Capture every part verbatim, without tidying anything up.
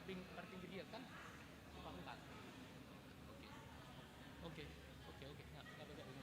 Ping-, parpinggirian kan? Pahutan. Oke. Oke, oke, oke. Nah, nggak beda ini.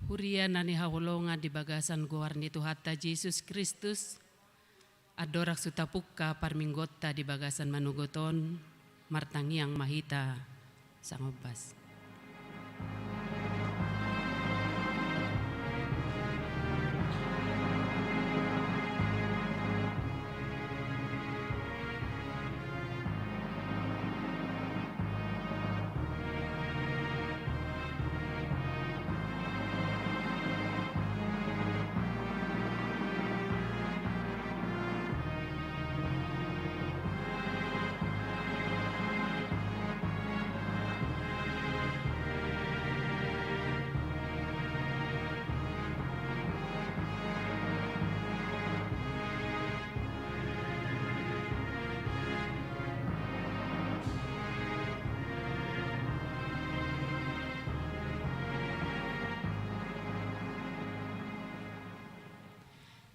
Huria na hinaholongan di bagasan goar ni Tuhanta Jesus Kristus, andorang so tapungka parmingguonta di bagasan manogot on, martangiang ma hita sangombas.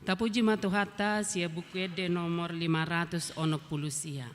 Tapuji ma Tuhanta sian Buku Ende nomor lima ratus onom pulu sia.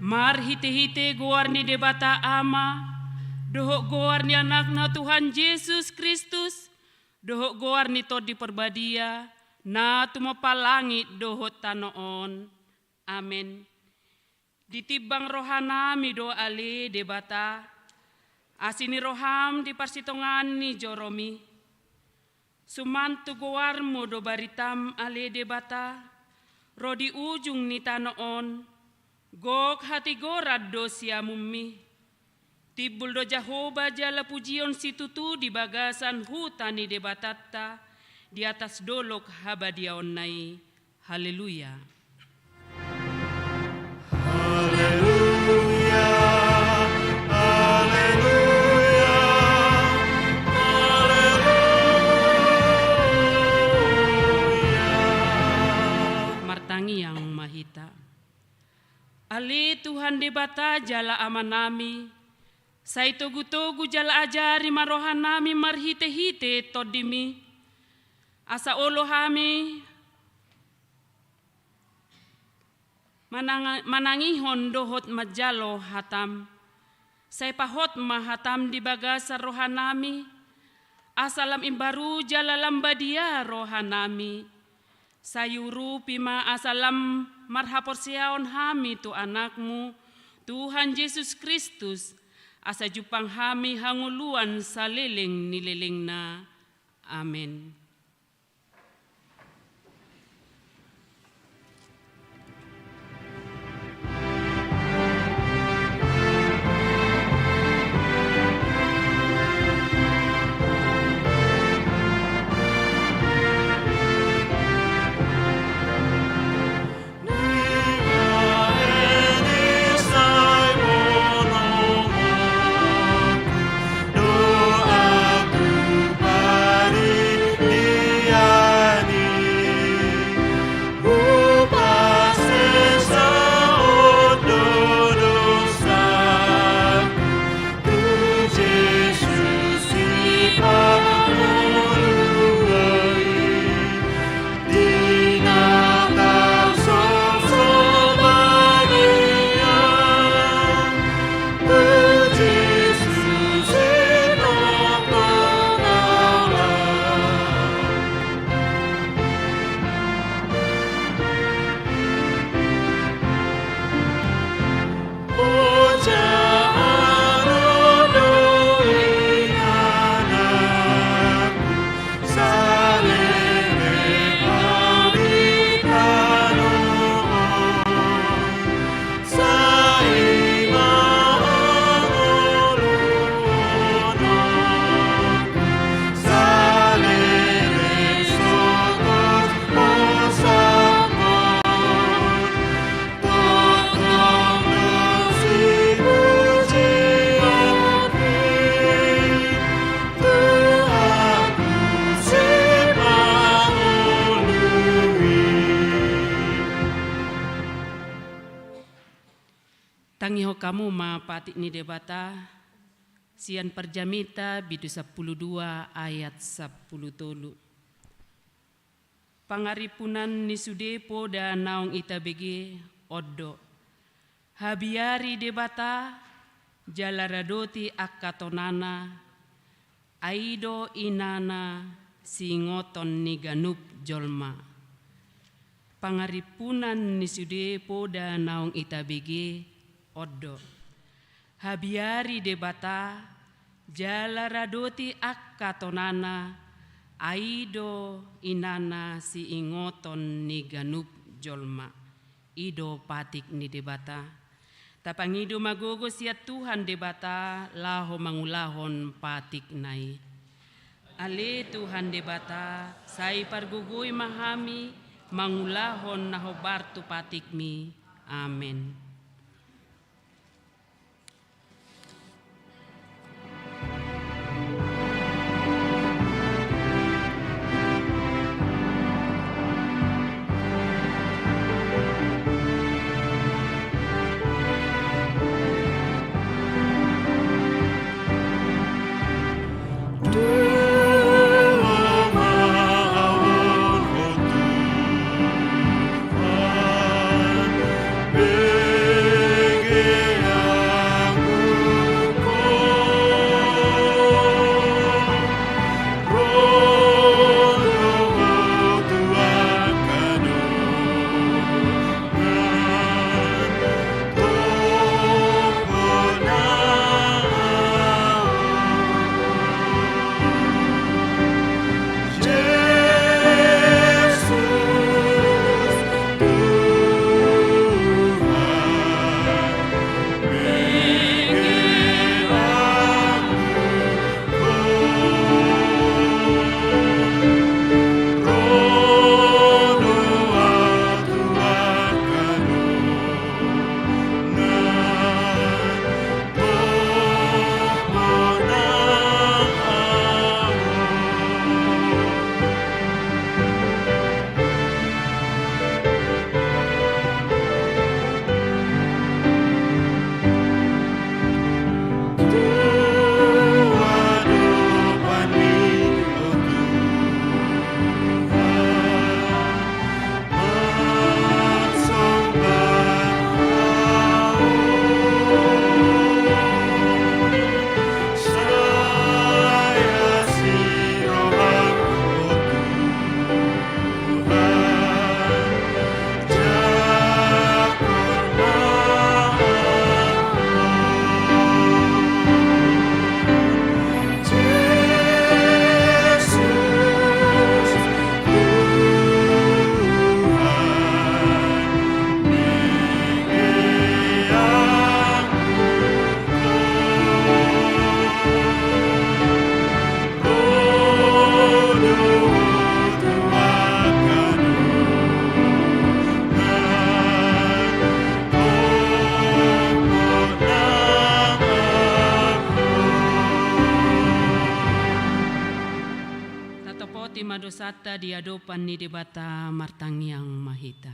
Marhitehite goar ni Debata Ama, dohot goar ni Anakna Tuhan Jesus Kristus, dohot goar ni Tondi Parbadia, na tumompa langit dohot tano on. Amen. Ditimbang rohanami do ale Debata, asi ni roham di parsitongaan ni joromi. Suman tu goarmu do baritam ale Debata, ro di ujung ni tano on, gok hatigoran do siamunmi. Timbul do Jahowa jala pujion situtu di bagasan huta ni Debatanta, di atas dolok habadiaonna i. Haleluya. Haleluya, haleluya, haleluya. Martangiang ma hita. Ale Tuhan Debata jala Amanami, sai togu-togu jala ajari ma rohanami marhite-hite TondiMi, asa olo hami manang-, manangihon dohot manjalo hataM. Sai pahot ma hataM di bagasan rohanami, asa lam imbaru jala lam badia rohanami. Sai urupi ma asa lam marhaporseaon hami tu AnakMu, Tuhan Jesus Kristus, asa jumpang hami hangoluan saleleng ni lelengna. Amen. Tangihon hamu ma patik ni Debata, sian Parjamita bindu sampulu dua ayat sampulu tolu. Pangarimpunan ni sude poda naung itabege on do: Habiari Debata, jala radoti angka tonana, ai do inana siingoton ni ganup jolma. Pangarimpunan ni sude poda naung itabege on do: Habiari Debata, jala radoti angka tonana, ai do inana siingoton ni ganup jolma. I do patik ni Debata. Tapangido ma gogo sian Tuhan Debata laho mangulahon patikna i. Ale Tuhan Debata, sai pargogoi ma hami mangulahon na hombar tu patikMi. Amen. Santa di adopan ni Debata martangiang ma hita.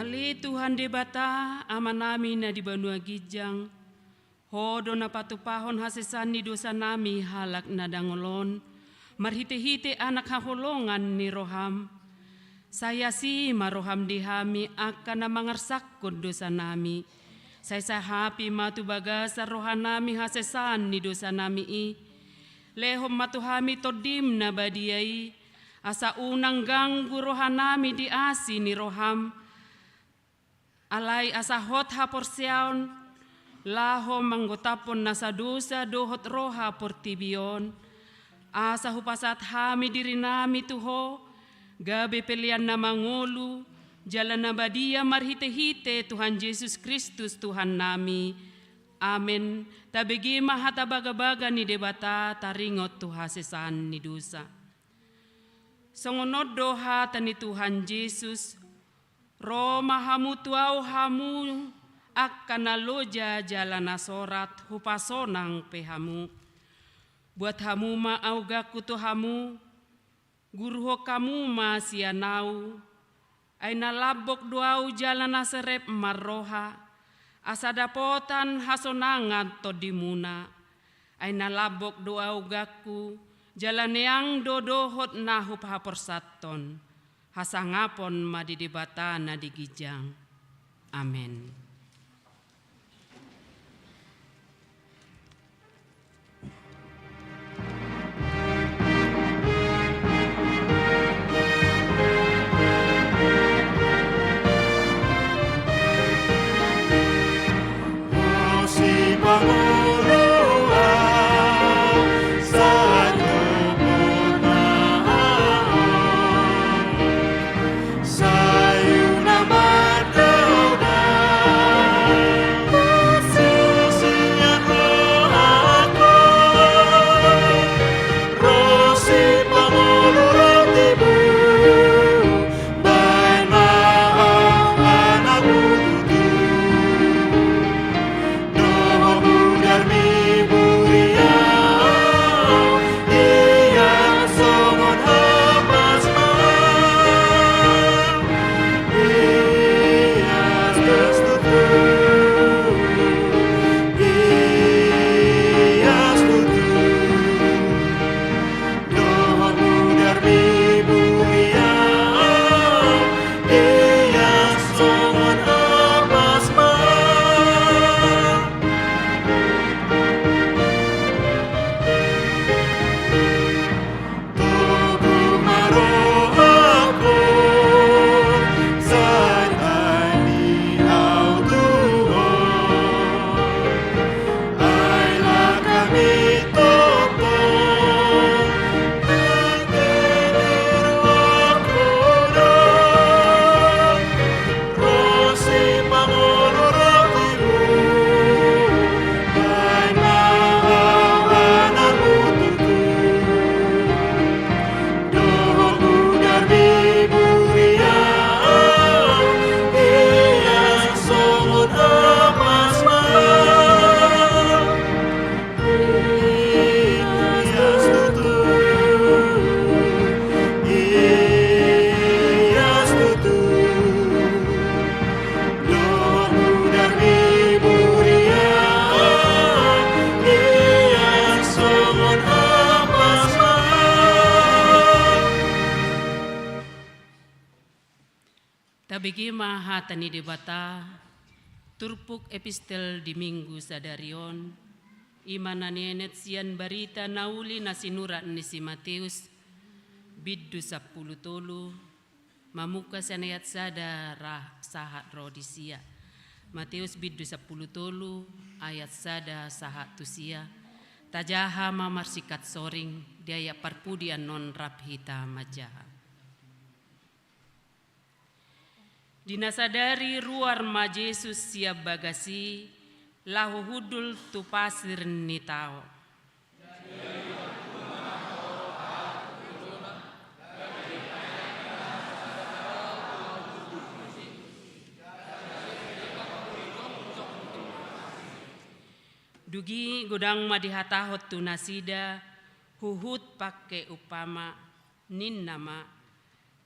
Ale Tuhan Debata, Amanami na di banua ginjang, Ho do na patupahon hasesaan ni dosanami halak na dangol on, marhitehite Anak haholongan ni roham. Sai asi ma roham di hami angka na mangarsangkon dosanami. Sai sahapi ma tu bagasan rohanami hasesaan ni dosanami i. Lehon ma tu hami Tondim na badia i, asa unang ganggu rohanami di asi ni roham. Alai asa hot haporseaon, laho manggotaphon nasa dosa dohot roha portibi on, asa hupasahat hami dirinami tu Ho, gabe pelean na mangolu, jala na badia marhitehite Tuhan Jesus Kristus Tuhannami. Amen. Tabege ma hata bagabaga ni Debata taringot tu hasesaan ni dosa. Songon on do hata ni Tuhan Jesus, Ro ma hamu tu Ahu hamu angka na loja jala na sorat, hupasonang pe hamu. Buat hamu ma augangku tu hamu, guruhon hamu ma sian Ahu, ai na lambok do Ahu jala na serep marroha, asa dapotan hasonangan tondimuna. Ai na lambok do augangku, jala neang do dohot na hupahaporsathon. Hasangapon ma di Debata na di ginjang. Amen. Bege ma hata ni Debata, turpuk epistel di Minggu sadari on, i ma na nienet sian barita na uli na sinurat ni si Mateus, bindu sampulu tolu, mamungka sian ayat sada ra sahat ro di sia. Mateus bindu sampulu tolu, ayat sada sahat tu sia. Tajaha ma marsingkat soring, di ayat parpudi annon rap hita manjaha. Di na sadari ruar ma Jesus sian bagas i, laho hundul tu pasir ni tao. Dung i godang ma dihatahon tu nasida, huhut pangke umpama, ninna ma: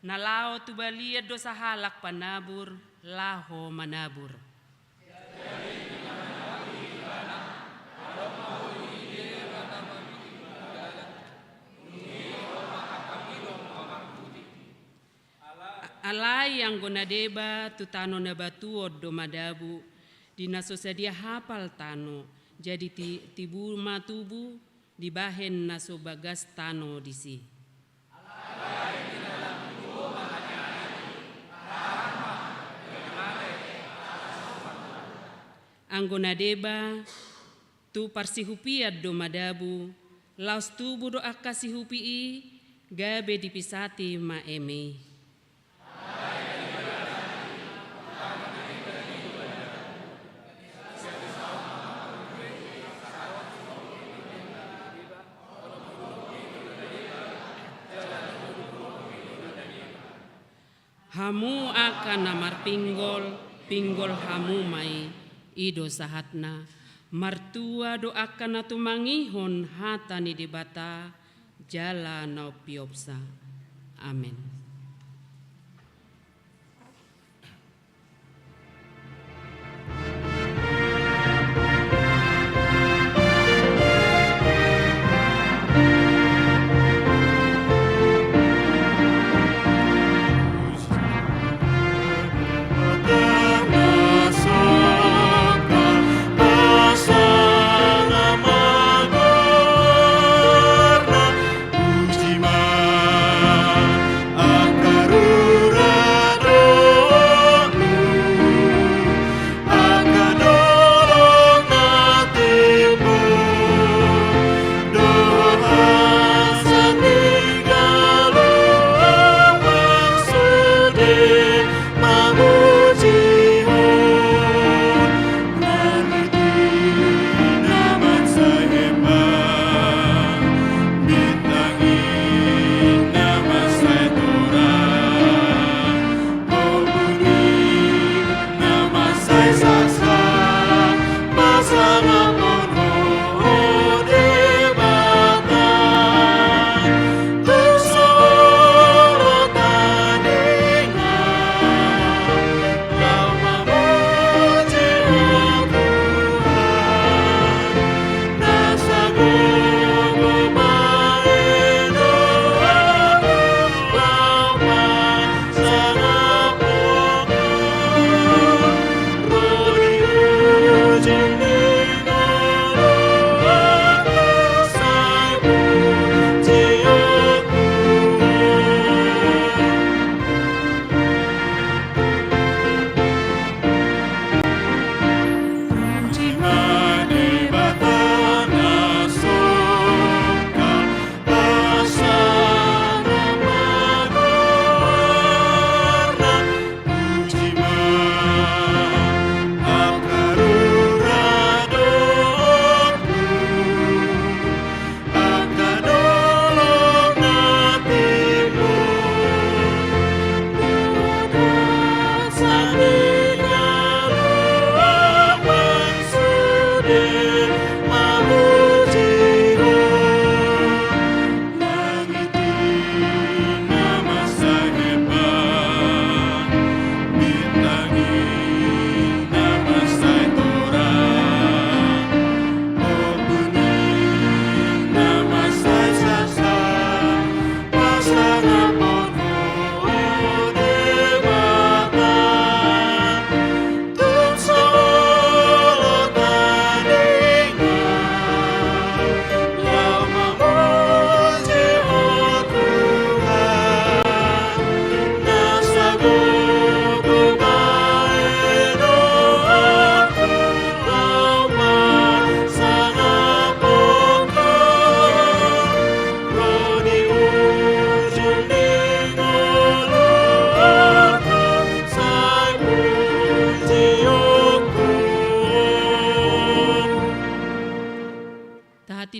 Na laho tu balian do sahalak panabur, laho manabur. Alai anggo na deba tu tano na batuon do madabu, di na so sadia hapal tano, jadi ti-, tibu ma tubu, dibahen na so bagas tano disi. Anggo na deba, tu parsihupian do madabu, laos tubu do angka sihupi i, gabe dipisati ma eme i. Hamu angka na marpinggol, pinggol hamu ma i, i do sahatna. Martua do angka na tumangihon hata ni Debata, jala na umpeopsa. Amen.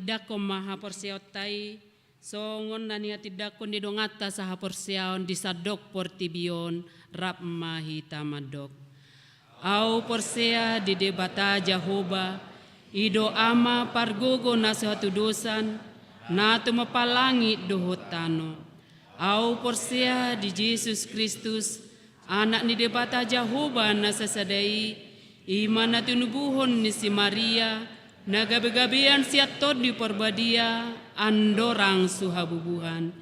Tindangkon ma haporseaonta i, songon na nihatindangkon ni donganta sahaporseaon di sandok portibi on. Rap ma hita mandok. Au porsea di Debata Jahowa, i do Ama pargogo na so hatudosan, na tumompa langit dohot tano. Au porsea di Jesus Kristus, Anak ni Debata Jahowa na sasada i, i ma na tinubuhon ni si Maria, na gabegabean sian Tondi Parbadia, andorang so habubuhan.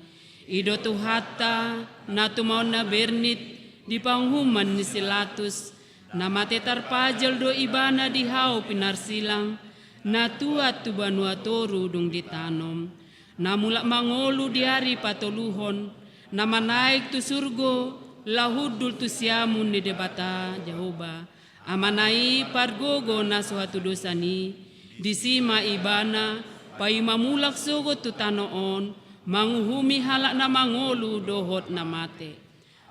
I do Tuhanta, na tumaon na bernit di panguhuman ni si Latus, na mate tarpajal do Ibana di hau pinarsilang, na tuat tu banua toru dung ditanom, na mulak mangolu di ari patoluhon, na manaek tu surgo, laho hundul tu siamun ni Debata Jahowa, Amana i pargogo na so hatudosan i. Disi ma Ibana, paima mulak sogot tu tano on, manguhumi halak na mangolu dohot na mate.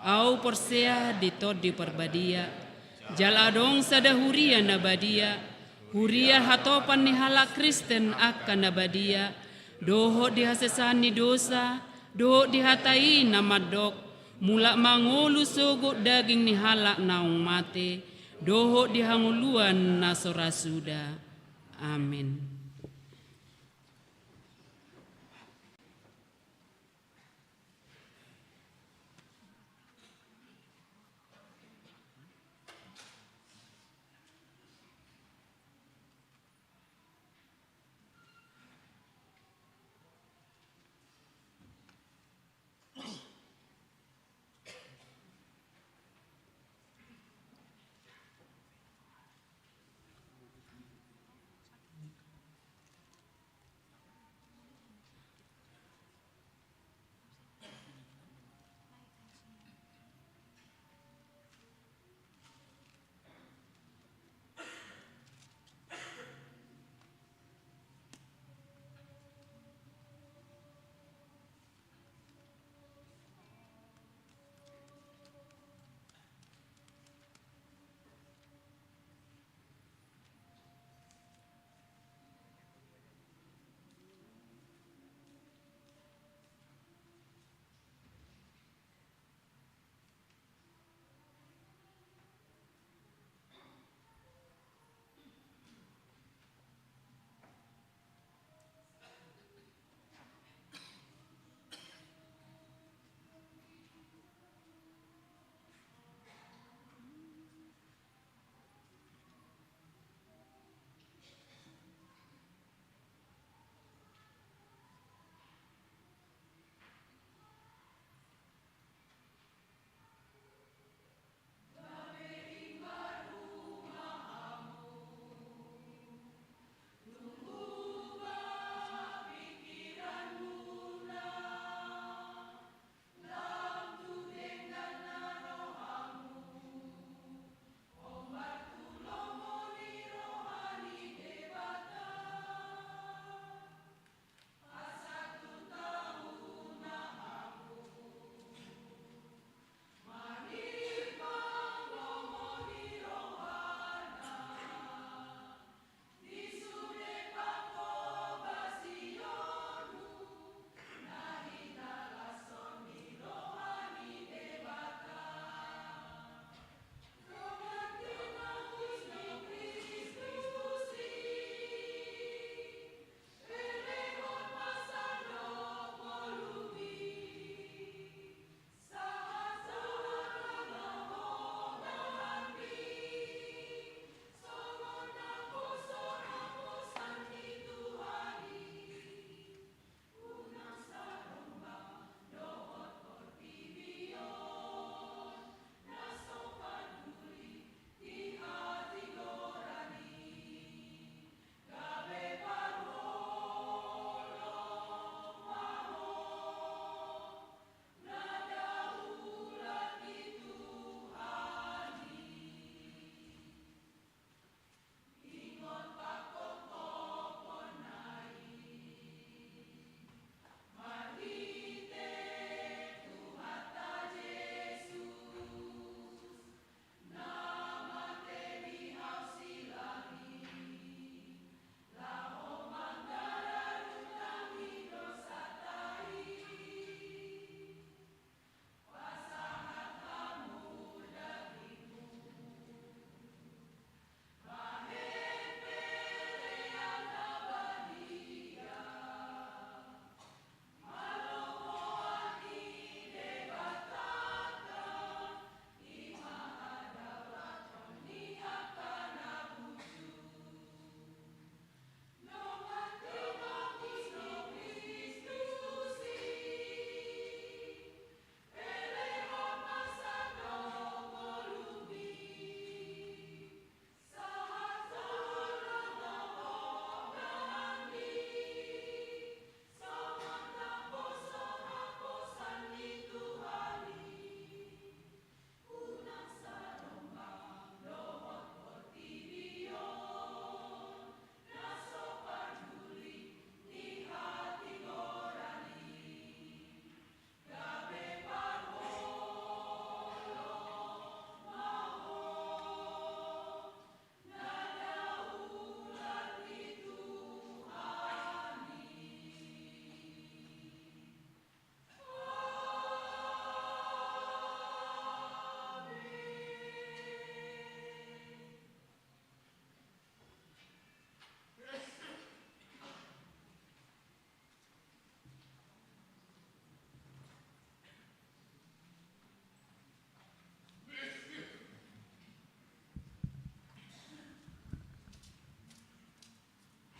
Au porsea di Tondi Parbadia, jala adong sada huria na badia, huria hatopan ni halak Kristen angka na badia, dohot di hasesaan ni dosa, dohot di hata i na mandok, mulak mangolu sogot daging ni halak naung mate, dohot di hangoluan na so ra suda. Amen.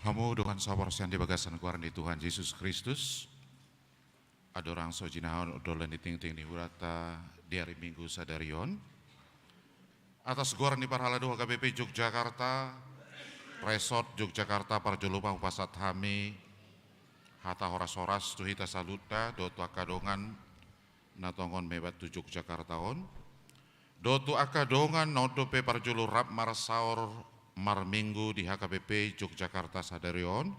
Hamu dongan sahaporseaon di bagasan goar ni Tuhan Jesus Kristus, andorang so jinahahon dolan ni tingting ni hurianta di ari Minggu sadari on, atas goar ni parhalado H K B P Yogyakarta, Resort Yogyakarta, parjolo ma hupasahat hami hata horas-horas tu hita saluhutna dohot tu angka dongan na tongon mebat tu Yogyakarta on, dohot tu angka dongan na on dope parjolo rap marsaor marminggu di H K B P Yogyakarta sadari on.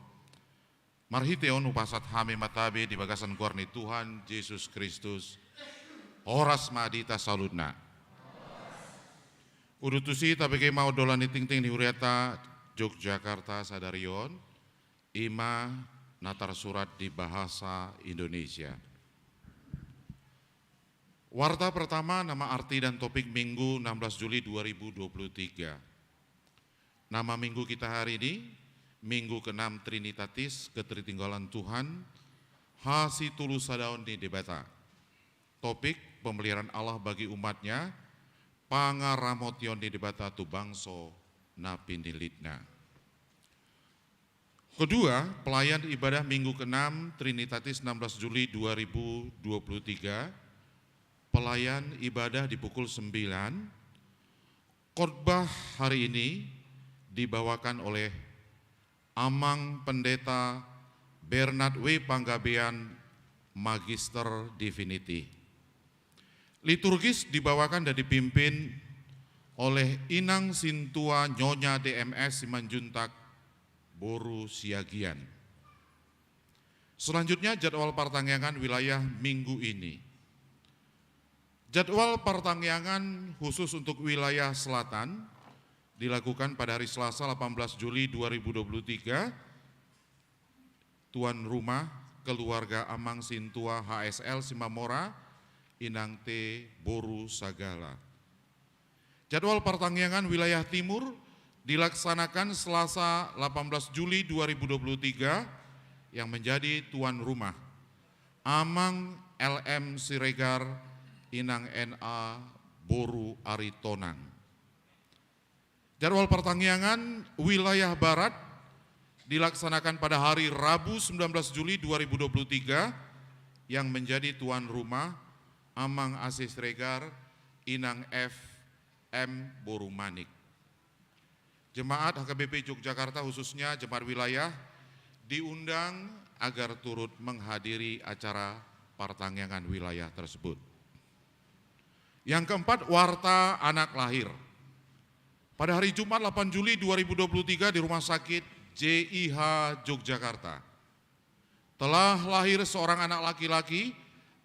Marhite on hupasahat hami ma tabe di bagasan goar ni Tuhan Jesus Kristus. Horas ma di hita saluhutna. Udutusi tabege ma dolan ni tingting ni hurianta Yogyakarta sadari on, i ma na tarsurat di bahasa Indonesia. Warta pertama, nama arti dan topik Minggu enam belas Juli dua ribu dua puluh tiga. Nama Minggu kita hari ini, Minggu keenam Trinitatis, Ketertinggalan Tuhan, hasitolusadaon ni Debata. Topik, pemeliharaan Allah bagi umat-Nya, pangaramotion ni Debata tu bangso na pinillit-Na. Kedua, pelayan ibadah Minggu keenam Trinitatis enam belas Juli dua ribu dua puluh tiga, pelayan ibadah di pukul sembilan. Khotbah hari ini dibawakan oleh Amang Pendeta Bernard W Panggabean, Magister Divinity. Liturgis dibawakan dan dipimpin oleh Inang Sintua Nyonya D M S Simanjuntak, Boru Siagian. Selanjutnya, jadwal partangiangan wilayah minggu ini. Jadwal partangiangan khusus untuk wilayah selatan dilakukan pada hari Selasa delapan belas Juli dua ribu dua puluh tiga. Tuan rumah, keluarga Amang Sintua H S L Simamora, Inang T Boru Sagala. Jadwal partangiangan wilayah timur dilaksanakan Selasa delapan belas Juli dua ribu dua puluh tiga, yang menjadi tuan rumah Amang L M Siregar, Inang N A Boru Aritonang. Jadwal partangiangan wilayah barat dilaksanakan pada hari Rabu sembilan belas Juli dua ribu dua puluh tiga, yang menjadi tuan rumah Amang A C Siregar, Inang F M Boru Manik. Jemaat H K B P Yogyakarta, khususnya jemaat wilayah, diundang agar turut menghadiri acara partangiangan wilayah tersebut. Yang keempat, warta anak lahir. Pada hari Jumat delapan Juli dua ribu dua puluh tiga di Rumah Sakit J I H Yogyakarta, telah lahir seorang anak laki-laki,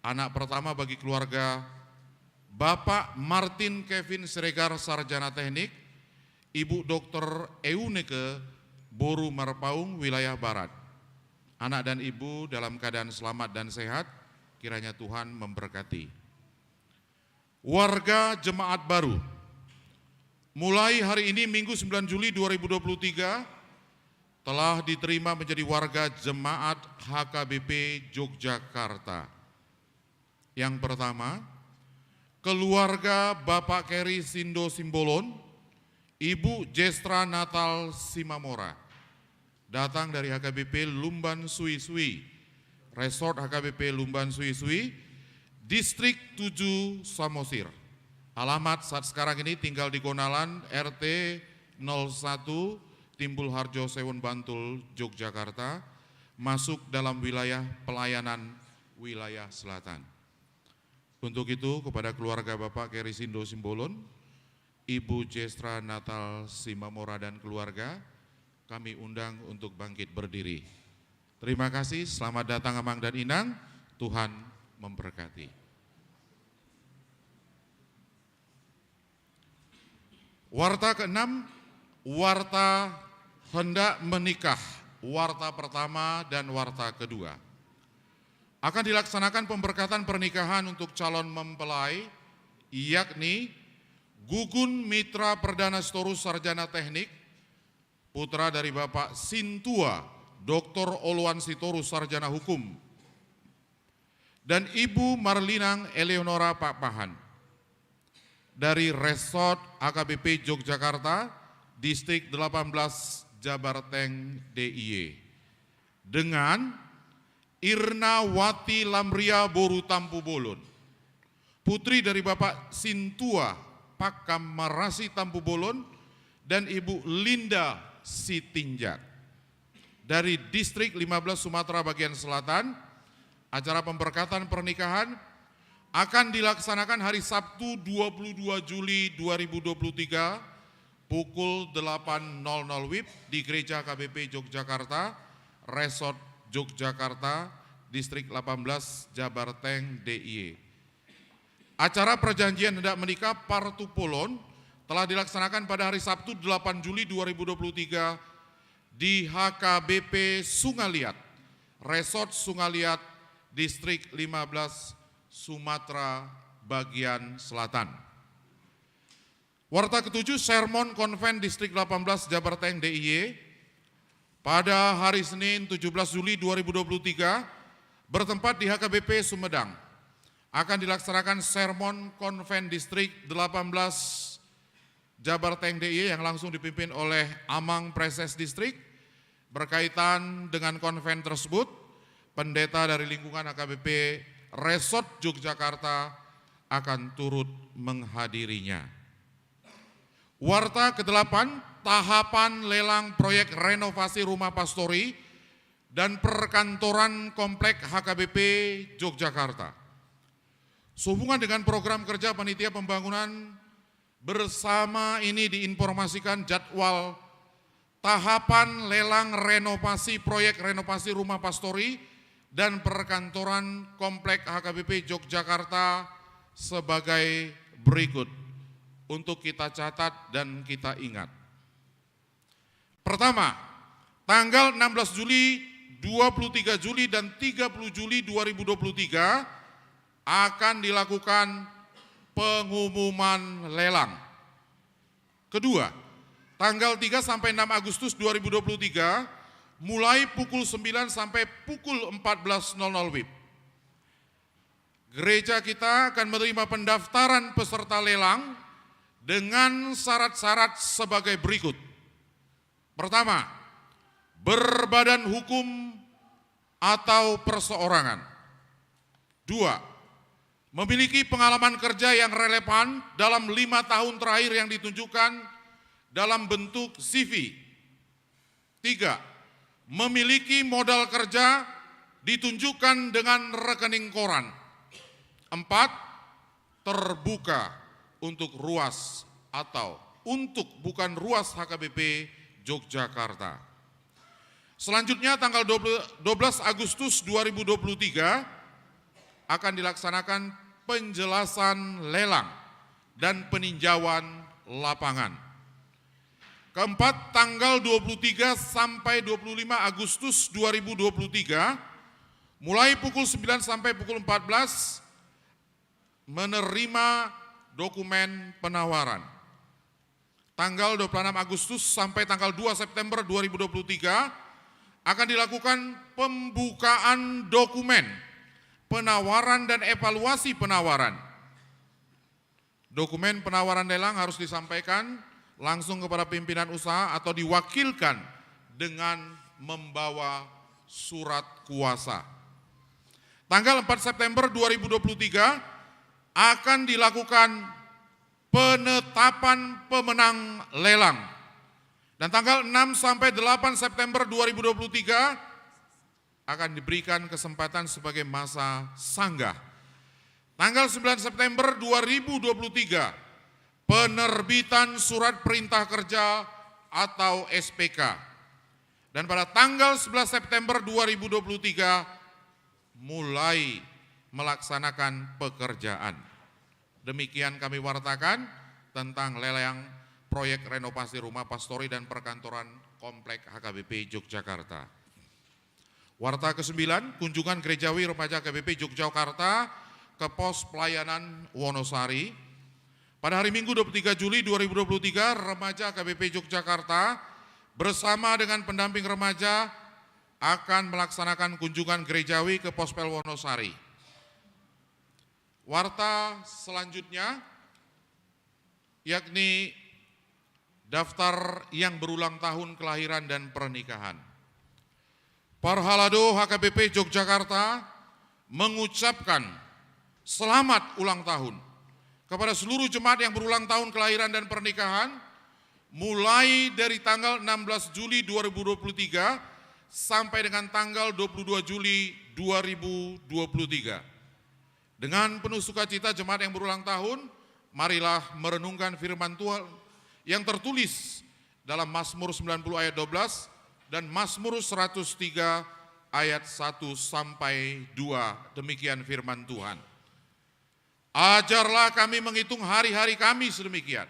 anak pertama bagi keluarga Bapak Martin Kevin Siregar, Sarjana Teknik, Ibu Doktor Eunike Boru Marpaung, wilayah barat. Anak dan ibu dalam keadaan selamat dan sehat, kiranya Tuhan memberkati. Warga jemaat baru. Mulai hari ini, Minggu sembilan Juli dua ribu dua puluh tiga, telah diterima menjadi warga jemaat H K B P Yogyakarta. Yang pertama, keluarga Bapak Keri Sindo Simbolon, Ibu Jestra Natal Simamora. Datang dari H K B P Lumban Suisui, Resort H K B P Lumban Suisui, Distrik tujuh Samosir. Alamat saat sekarang ini tinggal di Gonalan, R T nol satu, Timbul Harjo Sewon, Bantul, Yogyakarta, masuk dalam wilayah pelayanan wilayah selatan. Untuk itu, kepada keluarga Bapak Keri Sindo Simbolon, Ibu Jestra Natal Simamora dan keluarga, kami undang untuk bangkit berdiri. Terima kasih, selamat datang Amang dan Inang, Tuhan memberkati. Warta keenam, warta hendak menikah, warta pertama dan warta kedua. Akan dilaksanakan pemberkatan pernikahan untuk calon mempelai, yakni Gugun Mitra Perdana Sitorus, Sarjana Teknik, putra dari Bapak Sintua Doktor Oloan Sitorus, Sarjana Hukum, dan Ibu Marlinang Eleonora Pakpahan, dari Resort H K B P Yogyakarta, Distrik delapan belas Jabarteng D I Y, dengan Irnawati Lamria boru Tampubolon, putri dari Bapak Sintua Pakam Marasi Tampubolon dan Ibu Linda Sitinjak, dari Distrik lima belas Sumatera bagian selatan. Acara pemberkatan pernikahan akan dilaksanakan hari Sabtu dua puluh dua Juli dua ribu dua puluh tiga pukul delapan nol nol wib di Gereja H K B P Yogyakarta, Resort Yogyakarta, Distrik delapan belas, Jabarteng D I Y. Acara perjanjian hendak menikah partupolon telah dilaksanakan pada hari Sabtu delapan Juli dua ribu dua puluh tiga di H K B P Sungaliat, Resort Sungaliat, Distrik lima belas, Sumatera bagian selatan. Warta ketujuh, sermon konven Distrik delapan belas Jabarteng D I Y pada hari Senin tujuh belas Juli dua ribu dua puluh tiga bertempat di H K B P Sumedang. Akan dilaksanakan sermon konven Distrik delapan belas Jabarteng D I Y yang langsung dipimpin oleh Amang Praeses Distrik. Berkaitan dengan konven tersebut, pendeta dari lingkungan H K B P Resort Yogyakarta akan turut menghadirinya. Warta kedelapan, tahapan lelang proyek renovasi rumah pastori dan perkantoran komplek H K B P Yogyakarta. Sehubungan dengan program kerja panitia pembangunan bersama ini diinformasikan jadwal tahapan lelang renovasi proyek renovasi rumah pastori dan perkantoran komplek H K B P Yogyakarta sebagai berikut, untuk kita catat dan kita ingat. Pertama, tanggal enam belas Juli, dua puluh tiga Juli, dan tiga puluh Juli dua ribu dua puluh tiga akan dilakukan pengumuman lelang. Kedua, tanggal tiga sampai enam Agustus dua ribu dua puluh tiga, mulai pukul sembilan sampai pukul empat belas nol nol wib. Gereja kita akan menerima pendaftaran peserta lelang dengan syarat-syarat sebagai berikut. Pertama, berbadan hukum atau perseorangan. Dua, memiliki pengalaman kerja yang relevan dalam lima tahun terakhir yang ditunjukkan dalam bentuk C V. Tiga, memiliki modal kerja ditunjukkan dengan rekening koran. Empat, terbuka untuk ruas atau untuk bukan ruas H K B P Yogyakarta. Selanjutnya, tanggal dua belas Agustus dua ribu dua puluh tiga akan dilaksanakan penjelasan lelang dan peninjauan lapangan. Keempat, tanggal dua puluh tiga sampai dua puluh lima Agustus dua ribu dua puluh tiga, mulai pukul sembilan sampai pukul empat belas, menerima dokumen penawaran. Tanggal dua puluh enam Agustus sampai tanggal dua September dua ribu dua puluh tiga akan dilakukan pembukaan dokumen penawaran dan evaluasi penawaran. Dokumen penawaran lelang harus disampaikan langsung kepada pimpinan usaha atau diwakilkan dengan membawa surat kuasa. Tanggal empat September dua ribu dua puluh tiga akan dilakukan penetapan pemenang lelang. Dan tanggal enam sampai delapan September dua ribu dua puluh tiga akan diberikan kesempatan sebagai masa sanggah. Tanggal sembilan September dua ribu dua puluh tiga, penerbitan surat perintah kerja atau S P K. Dan pada tanggal sebelas September dua ribu dua puluh tiga, mulai melaksanakan pekerjaan. Demikian kami wartakan tentang lelang proyek renovasi rumah pastori dan perkantoran Komplek H K B P Yogyakarta. Warta kesembilan, kunjungan gerejawi remaja H K B P Yogyakarta ke pos pelayanan Wonosari. Pada hari Minggu dua puluh tiga Juli dua ribu dua puluh tiga, remaja H K B P Yogyakarta bersama dengan pendamping remaja akan melaksanakan kunjungan gerejawi ke Pospel Wonosari. Warta selanjutnya, yakni Daftar yang berulang tahun kelahiran dan pernikahan. Parhalado H K B P Yogyakarta mengucapkan selamat ulang tahun kepada seluruh jemaat yang berulang tahun kelahiran dan pernikahan, mulai dari tanggal enam belas Juli dua ribu dua puluh tiga sampai dengan tanggal dua puluh dua Juli dua ribu dua puluh tiga. Dengan penuh sukacita jemaat yang berulang tahun, marilah merenungkan firman Tuhan yang tertulis dalam Mazmur sembilan puluh ayat dua belas dan Mazmur seratus tiga ayat satu sampai dua. Demikian firman Tuhan. Ajarlah kami menghitung hari-hari kami sedemikian,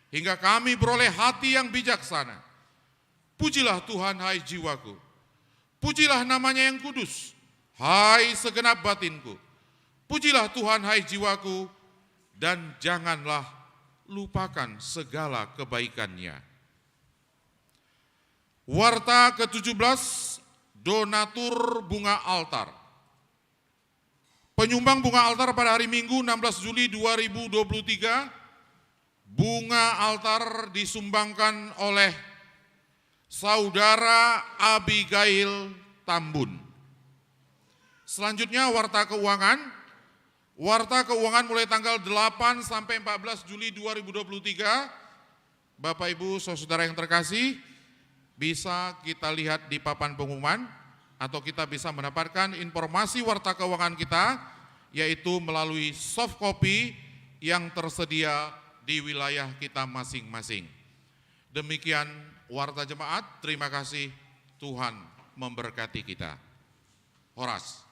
hingga kami beroleh hati yang bijaksana. Pujilah Tuhan, hai jiwaku. Pujilah nama-Nya yang kudus, hai segenap batinku. Pujilah Tuhan, hai jiwaku, dan janganlah lupakan segala kebaikan-Nya. Warta ketujuh belas, donatur bunga altar. Penyumbang bunga altar pada hari Minggu enam belas Juli dua ribu dua puluh tiga, bunga altar disumbangkan oleh Saudara Abigail Tambun. Selanjutnya, warta keuangan. Warta keuangan mulai tanggal delapan sampai empat belas Juli dua ribu dua puluh tiga. Bapak, Ibu, Saudara yang terkasih, bisa kita lihat di papan pengumuman, atau kita bisa mendapatkan informasi warta keuangan kita, yaitu melalui soft copy yang tersedia di wilayah kita masing-masing. Demikian warta jemaat, terima kasih, Tuhan memberkati kita. Horas.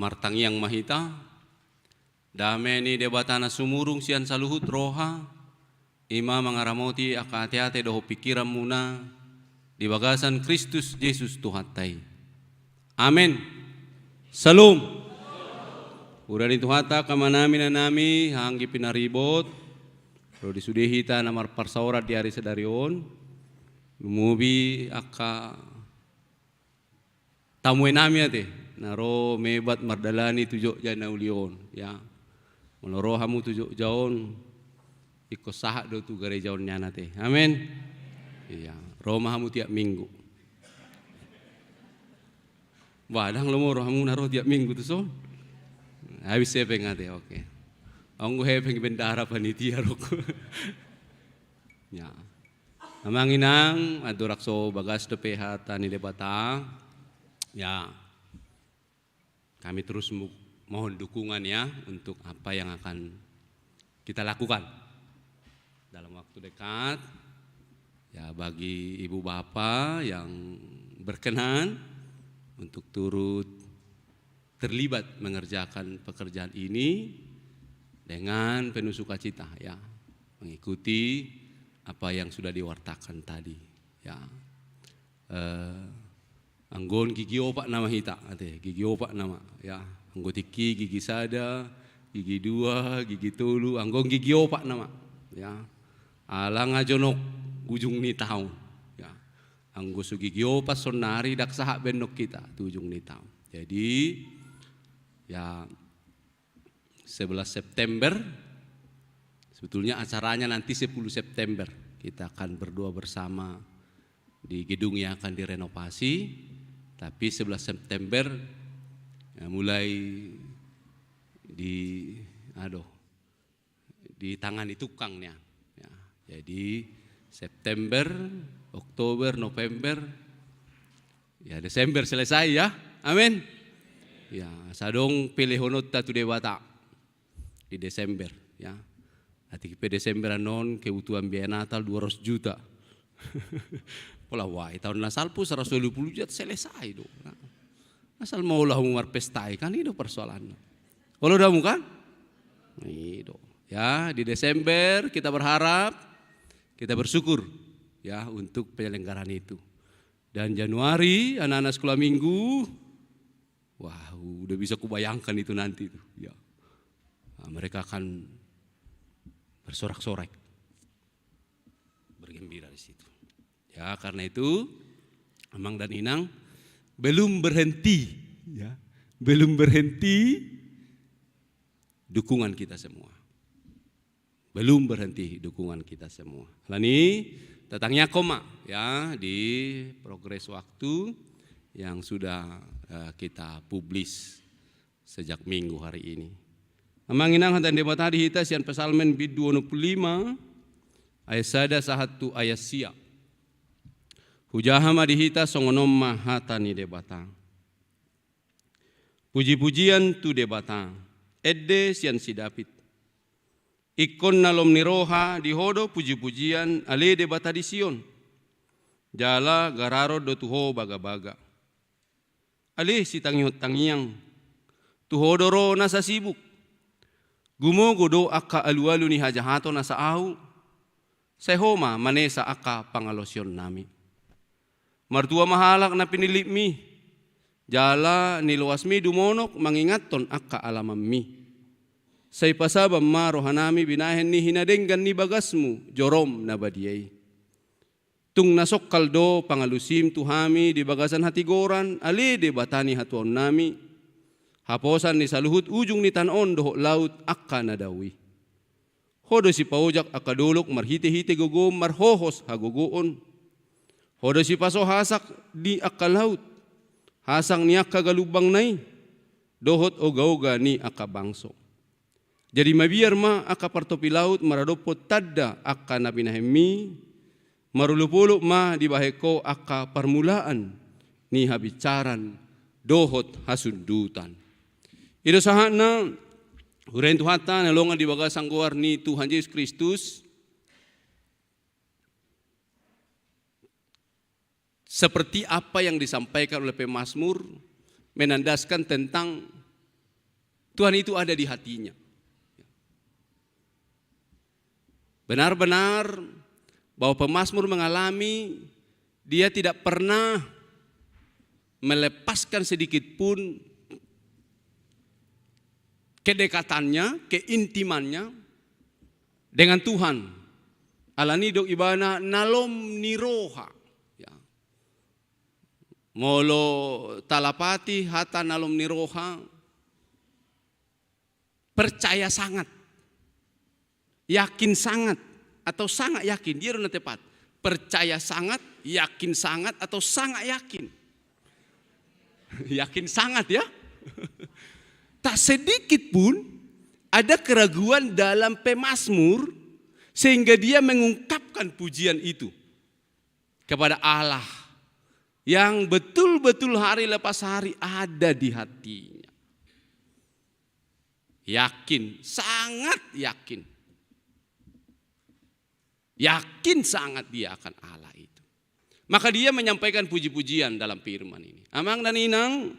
Martangiang ma hita. Dame ni Debata na sumurung sian saluhut roha, i ma mangaramoti angka ateate dohot pingkiranmuna di bagasan Kristus Jesus Tuhanta i. Amen. Syalom. Huria ni Tuhanta, angka amanami, inanami, haha anggi pinaribot, ro di sude hita na marparsaoran di ari sadari on, lumobi angka tamuenami ate, na ro mebat mardalani tu Jogja na uli on, ya. Molo ro hamu tu Jogja on, ingkon sahat do tu gareja on nian ate. Amen. Iya, ro ma hamu tiap minggu. Bah, ndang lomo ro hamu na ro tiap minggu tu son. Habis hepeng ate, oke. Anggo hepeng bendahara panitia rok. Ya. Amang inang, andorang so bagas dope hata ni Debata, ya, kami terus mu-, mohon dukungan ya untuk apa yang akan kita lakukan dalam waktu dekat. Ya, bagi ibu bapa yang berkenan untuk turut terlibat mengerjakan pekerjaan ini dengan penuh sukacita, ya, mengikuti apa yang sudah diwartakan tadi, ya. Eh, anggo on gigi opat nama hita, ate, gigi opat nama, ya. Anggo tingki gigi sada, gigi dua, gigi tolu, anggo on gigi opat nama, ya. Ala nga jonok ujung ni taon, ya. Anggo so gigi opat saonari, ndang sahat be annon hita tu ujung ni taon. Jadi, ya, sebelas September, sebetulnya acaranya nanti sepuluh September. Kita akan berdoa bersama di gedung yang akan direnovasi, tapi sebelas September, ya, mulai di, aduh, ditangani tukang nian. Ya, jadi September, Oktober, November, ya, Desember selesai, ya. Amin. Ya, asa adong pelehononta tu Debata di Desember, ya. Atik pe Desember annon kebutuhan biaya Natal dua ratus juta. Pola wai taon na salpu saratus dua puluh juta selesai do. Nah, asal molo hamu marpesta i kan, i do persoalanna. Olo do hamu kan? I do. Ya, di Desember kita berharap, kita bersyukur, ya, untuk penyelenggaraan itu. Dan Januari, anak-anak sekolah minggu, wah, udah bisa kubayangkan itu nanti tuh, ya. Nah, mereka akan bersorak-sorai, bergembira di situ. Ya, karena itu, Amang dan Inang, belum berhenti, ya, belum berhenti dukungan kita semua. Belum berhenti dukungan kita semua. Alani, tatangiangkon ma, ya, di progres waktu yang sudah, eh, kita publis sejak minggu hari ini. Amang inang, hata ni Debata di hita sian Psalmen bindu onom pulu lima, ayat sada sahat tu ayat sia. Hujaha ma di hita songon on ma hata ni Debata. Puji-pujian tu Debata, ende sian si David. Ingkon na loas ni roha di Ho do puji-pujian, ale Debata di Sion. Jala gararon do tu Ho bagabaga. Ale sitangihon tangiang, tu Ho do ro nasa sibuk. Gumogo do angka alualu ni hajahaton asa ahu. Sai Ho ma manesa angka pangalaosionnami. Martua ma halak na pinillitmi, jala niloasmi dumonok mangingathon angka alamanmi. Sai pasaban ma rohanami binahen ni hinadenggan ni bagasmu, jorom na badia i. Tung na songkal do pangalusim tu hami di bagasan hatigoran, ale Debata ni hatuaonnami, haposan ni saluhut ujung ni tano on dohot laut angka na dao i. Ho do sipaojak angka dolok marhite-hite gogo marhohos hagogoon. Ho do sipaso hasak ni angka laut, hasak ni angka galumbangna i, dohot oga-oga ni angka bangso. Jadi mabiar ma angka partopi laut maradophon tanda angka na binahenmi, marolop-olop ma dibahen Ho angka parmulaan ni habinsaran dohot hasundutan. I do sahatna, huria ni Tuhanta na longan di bagasan goar ni Tuhan Jesus Kristus, seperti apa yang disampaikan oleh pemazmur, menandaskan tentang Tuhan itu ada di hatinya. Benar-benar bahwa pemazmur mengalami, dia tidak pernah melepaskan sedikit pun kedekatannya, keintimannya dengan Tuhan. Alani didok ibana na lom ni roha. Ya. Molo talapati hata na lom ni roha, percaya sangat, yakin sangat, atau sangat yakin, dia na tepat. Percaya sangat, yakin sangat, atau sangat yakin. Yakin sangat, ya. Tak sedikit pun ada keraguan dalam pemazmur sehingga dia mengungkapkan pujian itu kepada Allah yang betul-betul hari lepas hari ada di hatinya. Yakin, sangat yakin. Yakin sangat dia akan Allah itu. Maka dia menyampaikan puji-pujian dalam firman ini. Amang dan Inang,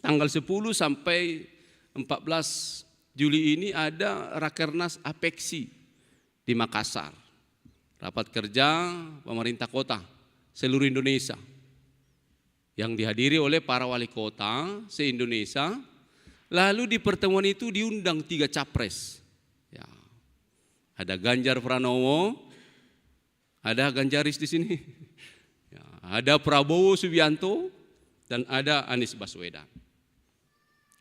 tanggal sepuluh sampai empat belas Juli ini ada Rakernas Apeksi di Makassar. Rapat kerja pemerintah kota seluruh Indonesia yang dihadiri oleh para wali kota se-Indonesia. Lalu di pertemuan itu diundang tiga capres. Ya. Ada Ganjar Pranowo, ada Ganjaris di sini. Ya, ada Prabowo Subianto, dan ada Anies Baswedan.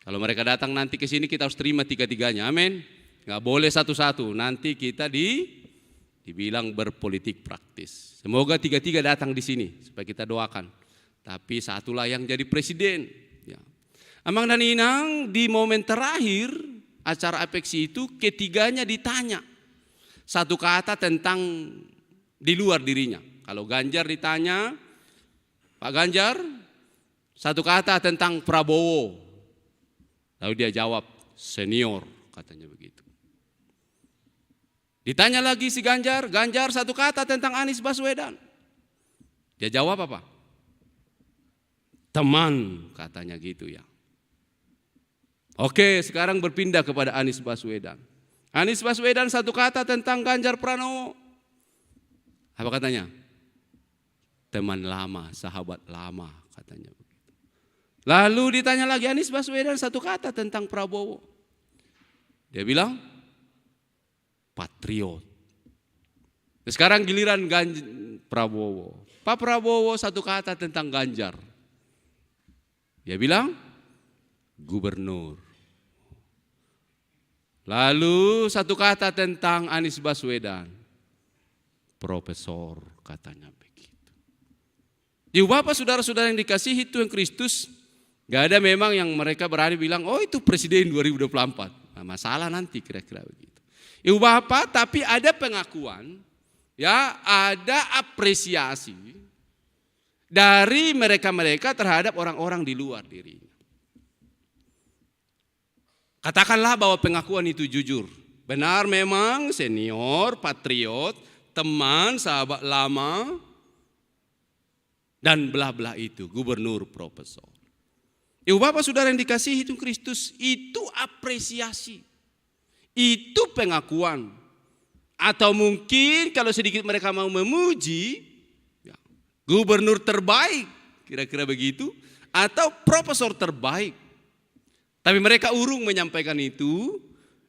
Kalau mereka datang nanti ke sini, kita harus terima tiga-tiganya. Amin. Nggak boleh satu-satu. Nanti kita di, dibilang berpolitik praktis. Semoga tiga-tiga datang di sini supaya kita doakan. Tapi satulah yang jadi presiden. Ya. Amang dan Inang, di momen terakhir acara Apeksi itu, ketiganya ditanya satu kata tentang di luar dirinya. Kalau Ganjar ditanya, "Pak Ganjar, satu kata tentang Prabowo." Lalu dia jawab, "Senior," katanya begitu. Ditanya lagi si Ganjar, "Ganjar, satu kata tentang Anies Baswedan." Dia jawab apa? "Teman," katanya gitu, ya. Oke, sekarang berpindah kepada Anies Baswedan. "Anies Baswedan, satu kata tentang Ganjar Pranowo." Apa katanya? "Teman lama, sahabat lama," katanya begitu. Lalu ditanya lagi, "Anies Baswedan, satu kata tentang Prabowo." Dia bilang, "Patriot." Sekarang giliran Ganj-, Prabowo. "Pak Prabowo, satu kata tentang Ganjar." Dia bilang, "Gubernur." Lalu satu kata tentang Anies Baswedan, "Profesor," katanya begitu. Ibu bapak, saudara-saudara yang dikasihi Tuhan Kristus, gak ada memang yang mereka berani bilang, "Oh, itu presiden dua ribu dua puluh empat." Nah, masalah nanti kira-kira begitu. Ibu bapak, tapi ada pengakuan, ya, ada apresiasi dari mereka-mereka terhadap orang-orang di luar dirinya. Katakanlah bahwa pengakuan itu jujur. Benar, memang senior, patriot, teman, sahabat lama, dan belah-belah itu, gubernur, profesor. Ibu bapak saudara yang dikasihi Tuhan Kristus, itu apresiasi. Itu pengakuan. Atau mungkin kalau sedikit mereka mau memuji, ya, gubernur terbaik, kira-kira begitu, atau profesor terbaik. Tapi mereka urung menyampaikan itu.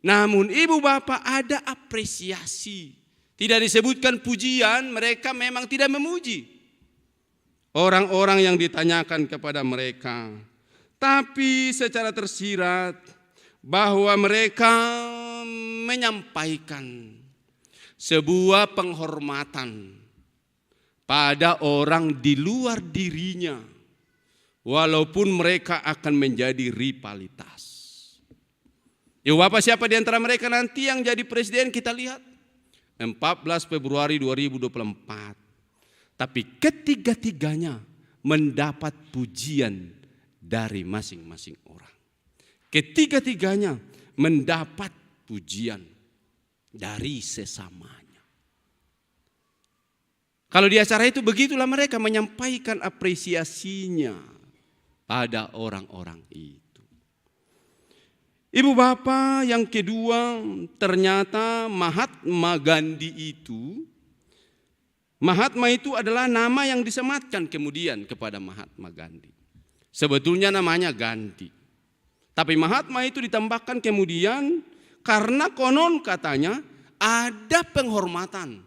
Namun ibu bapak, ada apresiasi. Tidak disebutkan pujian, mereka memang tidak memuji orang-orang yang ditanyakan kepada mereka. Tapi secara tersirat bahwa mereka menyampaikan sebuah penghormatan pada orang di luar dirinya, walaupun mereka akan menjadi rivalitas. Ibu bapak, siapa di antara mereka nanti yang jadi presiden, kita lihat empat belas Februari dua ribu dua puluh empat. Tapi ketiga-tiganya mendapat pujian dari masing-masing orang. Ketiga-tiganya mendapat pujian dari sesamanya. Kalau di acara itu, begitulah mereka menyampaikan apresiasinya pada orang-orang itu. Ibu bapa, yang kedua, ternyata Mahatma Gandhi itu, Mahatma itu adalah nama yang disematkan kemudian kepada Mahatma Gandhi. Sebetulnya namanya Gandhi. Tapi Mahatma itu ditambahkan kemudian karena konon katanya ada penghormatan,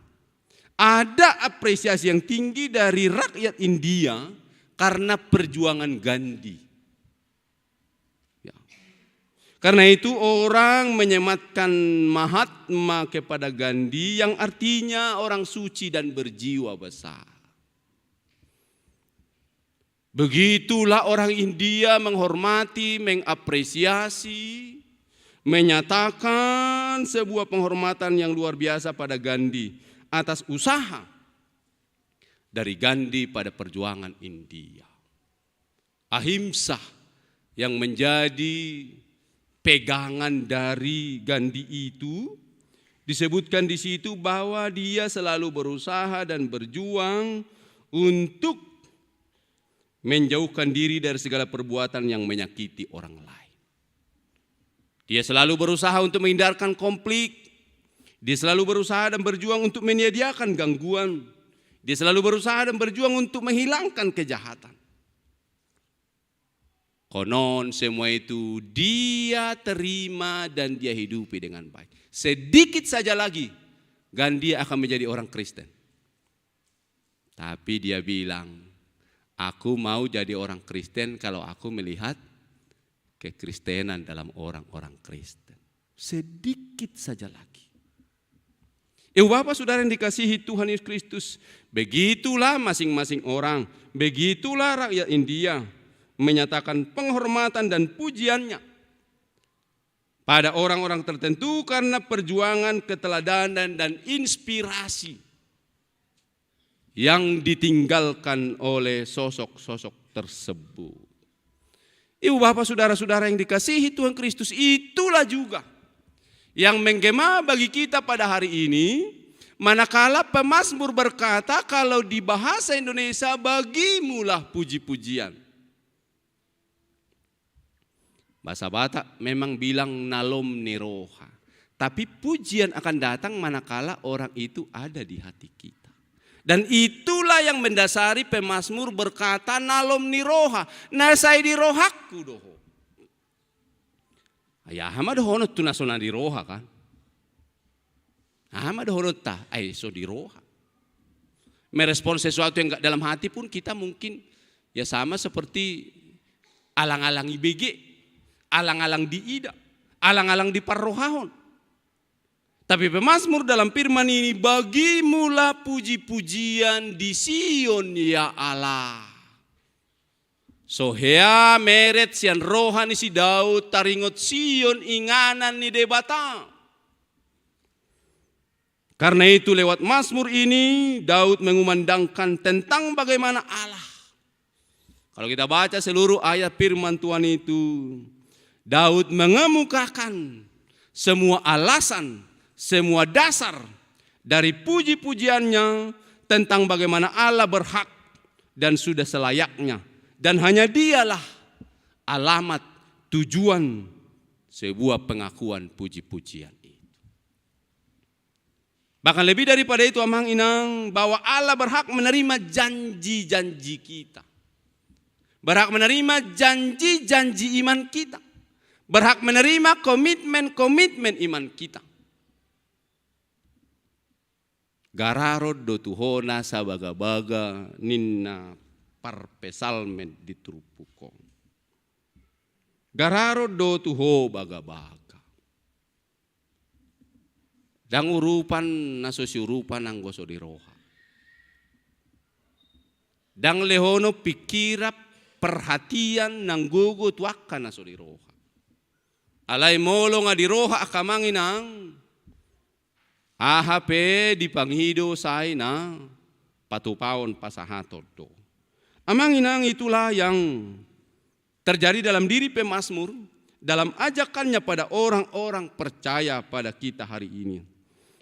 ada apresiasi yang tinggi dari rakyat India karena perjuangan Gandhi. Ya. Karena itu orang menyematkan Mahatma kepada Gandhi yang artinya orang suci dan berjiwa besar. Begitulah orang India menghormati, mengapresiasi, menyatakan sebuah penghormatan yang luar biasa pada Gandhi atas usaha dari Gandhi pada perjuangan India. Ahimsa yang menjadi pegangan dari Gandhi itu, disebutkan di situ bahwa dia selalu berusaha dan berjuang untuk menjauhkan diri dari segala perbuatan yang menyakiti orang lain. Dia selalu berusaha untuk menghindarkan konflik. Dia selalu berusaha dan berjuang untuk menyediakan gangguan. Dia selalu berusaha dan berjuang untuk menghilangkan kejahatan. Konon semua itu dia terima dan dia hidupi dengan baik. Sedikit saja lagi Gandhi akan menjadi orang Kristen. Tapi dia bilang, "Aku mau jadi orang Kristen kalau aku melihat kekristenan dalam orang-orang Kristen." Sedikit saja lagi. Ibu bapa saudara yang dikasihi Tuhan Yesus Kristus, begitulah masing-masing orang, begitulah rakyat India menyatakan penghormatan dan pujiannya pada orang-orang tertentu karena perjuangan, keteladanan, dan inspirasi yang ditinggalkan oleh sosok-sosok tersebut. Ibu bapa saudara-saudara yang dikasihi Tuhan Kristus, itulah juga yang menggema bagi kita pada hari ini, manakala pemazmur berkata, kalau di bahasa Indonesia, "Bagimulah puji-pujian." Bahasa Batak memang bilang na lomo ni roha. Tapi pujian akan datang manakala orang itu ada di hati kita. Dan itulah yang mendasari pemazmur berkata, "Na lomo ni roha, na sai di rohangku do ho." Ai aha ma dohonon tu na so na di roha, kan? Aha ma dohononta? Ai so di roha. Merespon sesuatu yang nggak dalam hati pun kita mungkin ya sama seperti alang-alang dibege, alang-alang diida, alang-alang diparrohahon. Tapi pemazmur dalam firman ini, "Bagimulah puji-pujian di Sion, ya Allah." So hea meret sian roha ni si Daud taringot Sion, inganan ni Debata. Karena itu, lewat Mazmur ini, Daud mengumandangkan tentang bagaimana Allah. Kalau kita baca seluruh ayat firman Tuhan itu, Daud mengemukakan semua alasan, semua dasar dari puji-pujiannya tentang bagaimana Allah berhak dan sudah selayaknya. Dan hanya Dialah alamat, tujuan sebuah pengakuan puji-pujian itu. Bahkan lebih daripada itu, amang inang, bahwa Allah berhak menerima janji-janji kita. Berhak menerima janji-janji iman kita. Berhak menerima komitmen-komitmen iman kita. Gararon do tu ho nasa bagabaga, ninna parpsalmen di turpuk on. Gararon do tu ho bagabaga. Ndang urupan na so siurupan anggo so di roha. Ndang lehonon pingkiran, perhatian nang gogo tu angka na so di roha. Alai molo nga di roha angka, amang inang, aha pe dipangido sai na patupaon, pasahaton do. Amang inang, itulah yang terjadi dalam diri pemazmur, dalam ajakannya pada orang-orang percaya pada kita hari ini.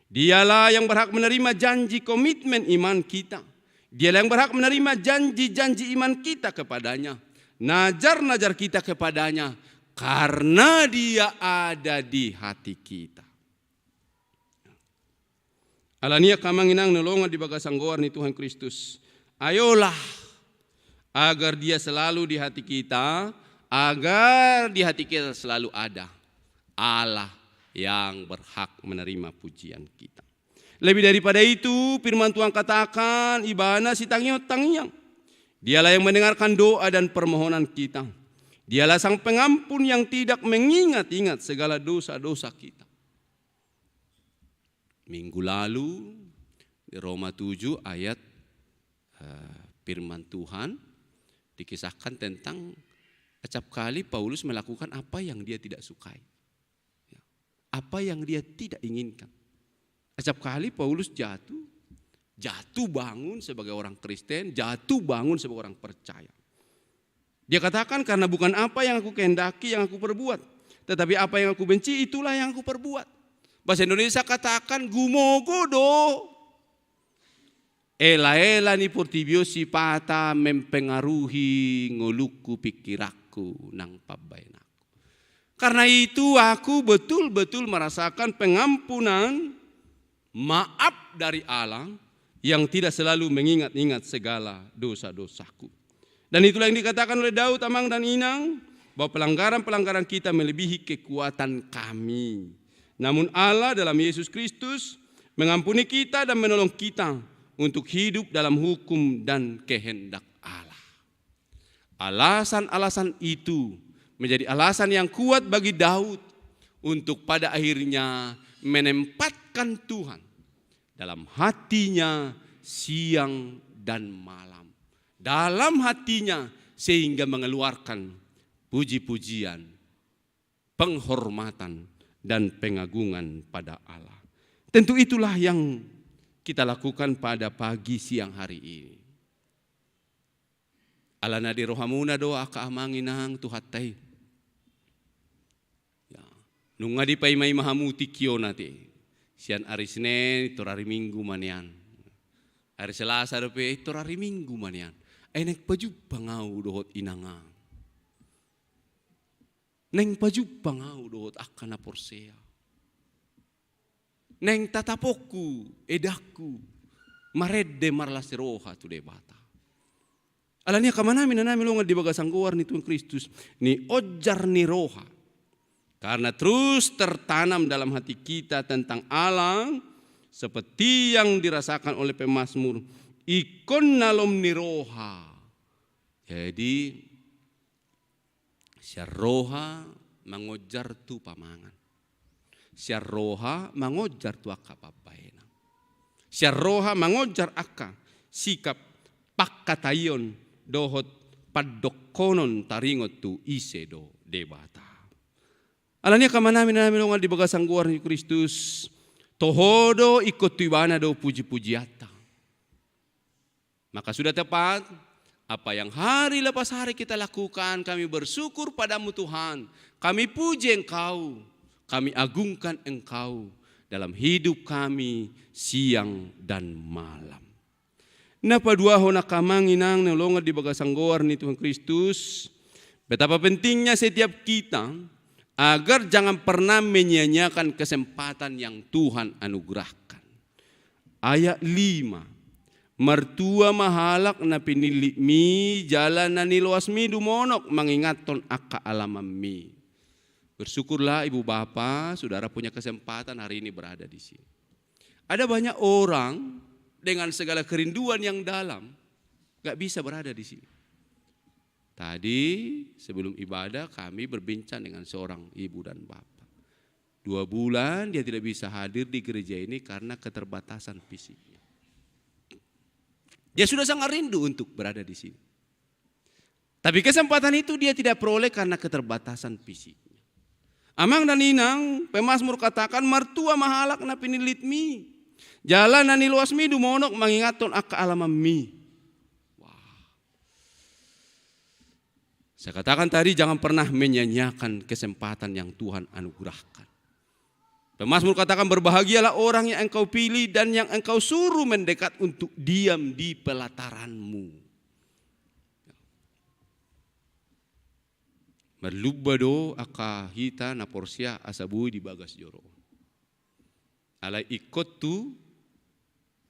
Dialah yang berhak menerima janji komitmen iman kita. Dialah yang berhak menerima janji-janji iman kita kepada-Nya. Najar-najar kita kepada-Nya, karena Dia ada di hati kita. Alani i angka amang inang na hinaholongan di bagasan goar ni Tuhan Kristus, ayolah agar Dia selalu di hati kita, agar di hati kita selalu ada Allah yang berhak menerima pujian kita. Lebih daripada itu, firman Tuhan katakan, Ibana sitangiang-tangiang. Dialah yang mendengarkan doa dan permohonan kita. Dialah Sang Pengampun yang tidak mengingat-ingat segala dosa-dosa kita. Minggu lalu, di Roma tujuh ayat, eh, firman Tuhan dikisahkan tentang acap kali Paulus melakukan apa yang dia tidak sukai. Ya. Apa yang dia tidak inginkan. Acap kali Paulus jatuh, jatuh bangun sebagai orang Kristen, jatuh bangun sebagai orang percaya. Dia katakan, "Karena bukan apa yang aku kehendaki yang aku perbuat, tetapi apa yang aku benci, itulah yang aku perbuat." Bahasa Indonesia katakan, "Gumogo do ela-ela ni portibi on sipata mempengaruhi ngolungku, pikiranku, nang pambahenanku. Karena itu aku betul-betul merasakan pengampunan, maaf dari Allah yang tidak selalu mengingat-ingat segala dosa-dosaku." Dan itulah yang dikatakan oleh Daud, amang dan inang, bahwa pelanggaran-pelanggaran kita melebihi kekuatan kami. Namun Allah dalam Yesus Kristus mengampuni kita dan menolong kita untuk hidup dalam hukum dan kehendak Allah. Alasan-alasan itu menjadi alasan yang kuat bagi Daud untuk pada akhirnya menempatkan Tuhan dalam hatinya siang dan malam. Dalam hatinya sehingga mengeluarkan puji-pujian, penghormatan, dan pengagungan pada Allah. Tentu itulah yang kita lakukan pada pagi siang hari ini. Alana di rohamuna do angka amang inang Tuhanta i. Ya. Nunga dipaima-ima hamu tingki on ate. Sian ari Senin, pintor ari Minggu ma nian. Ari Selasa dope, pintor ari Minggu ma nian. Ai naeng pajumpang ahu dohot inang. Naeng pajumpang ahu dohot angka na porsea. Naeng tataponku, edangku, marende marlas ni roha tu Debata. Alani i angka amang inang na hinaholongan di bagasan goar ni Tuhan Kristus, nionjar ni roha. Karena terus tertanam dalam hati kita tentang Allah, seperti yang dirasakan oleh pemazmur, ingkon na lom ni roha. Jadi, sian roha mangonjar tu pamangan. Sian roha mangonjar tu angka pambahenan. Sian roha mangonjar angka sikap pangkataion dohot pandokkonon taringot tu ise do Debata. Alani i angka amang inang na hinaholongan di bagasan goar ni Kristus, toho do ingkon tu Ibana do puji-pujianta. Maka sudah tepat, apa yang hari lepas hari kita lakukan, kami bersyukur pada-Mu Tuhan, kami puji Engkau, kami agungkan Engkau dalam hidup kami siang dan malam. Na paduahon angka amang inang na hinaholongan di bagasan goar ni Tuhan Kristus, betapa pentingnya setiap kita agar jangan pernah menyia-nyiakan kesempatan yang Tuhan anugerahkan. Ayat lima. Martua ma halak na pinillitmi, jala na niloasmi dumonok mangingathon angka alamanmi. Bersyukurlah ibu bapa, saudara punya kesempatan hari ini berada di sini. Ada banyak orang dengan segala kerinduan yang dalam, nggak bisa berada di sini. Tadi sebelum ibadah kami berbincang dengan seorang ibu dan bapak. Dua bulan dia tidak bisa hadir di gereja ini karena keterbatasan fisiknya. Dia sudah sangat rindu untuk berada di sini. Tapi kesempatan itu dia tidak peroleh karena keterbatasan fisiknya. Amang dan inang, pemazmur katakan, "Martua ma halak na pinillitmi, jala na niloasmi dumonok mangingathon angka alamanmi." Wah. Saya katakan tadi, jangan pernah menyia-nyiakan kesempatan yang Tuhan anugerahkan. Pemazmur katakan, "Berbahagialah orang yang Engkau pilih dan yang Engkau suruh mendekat untuk diam di pelataran-Mu." Marlumba do angka hita na porsea asa boi di bagas joro. Alai ingkon tu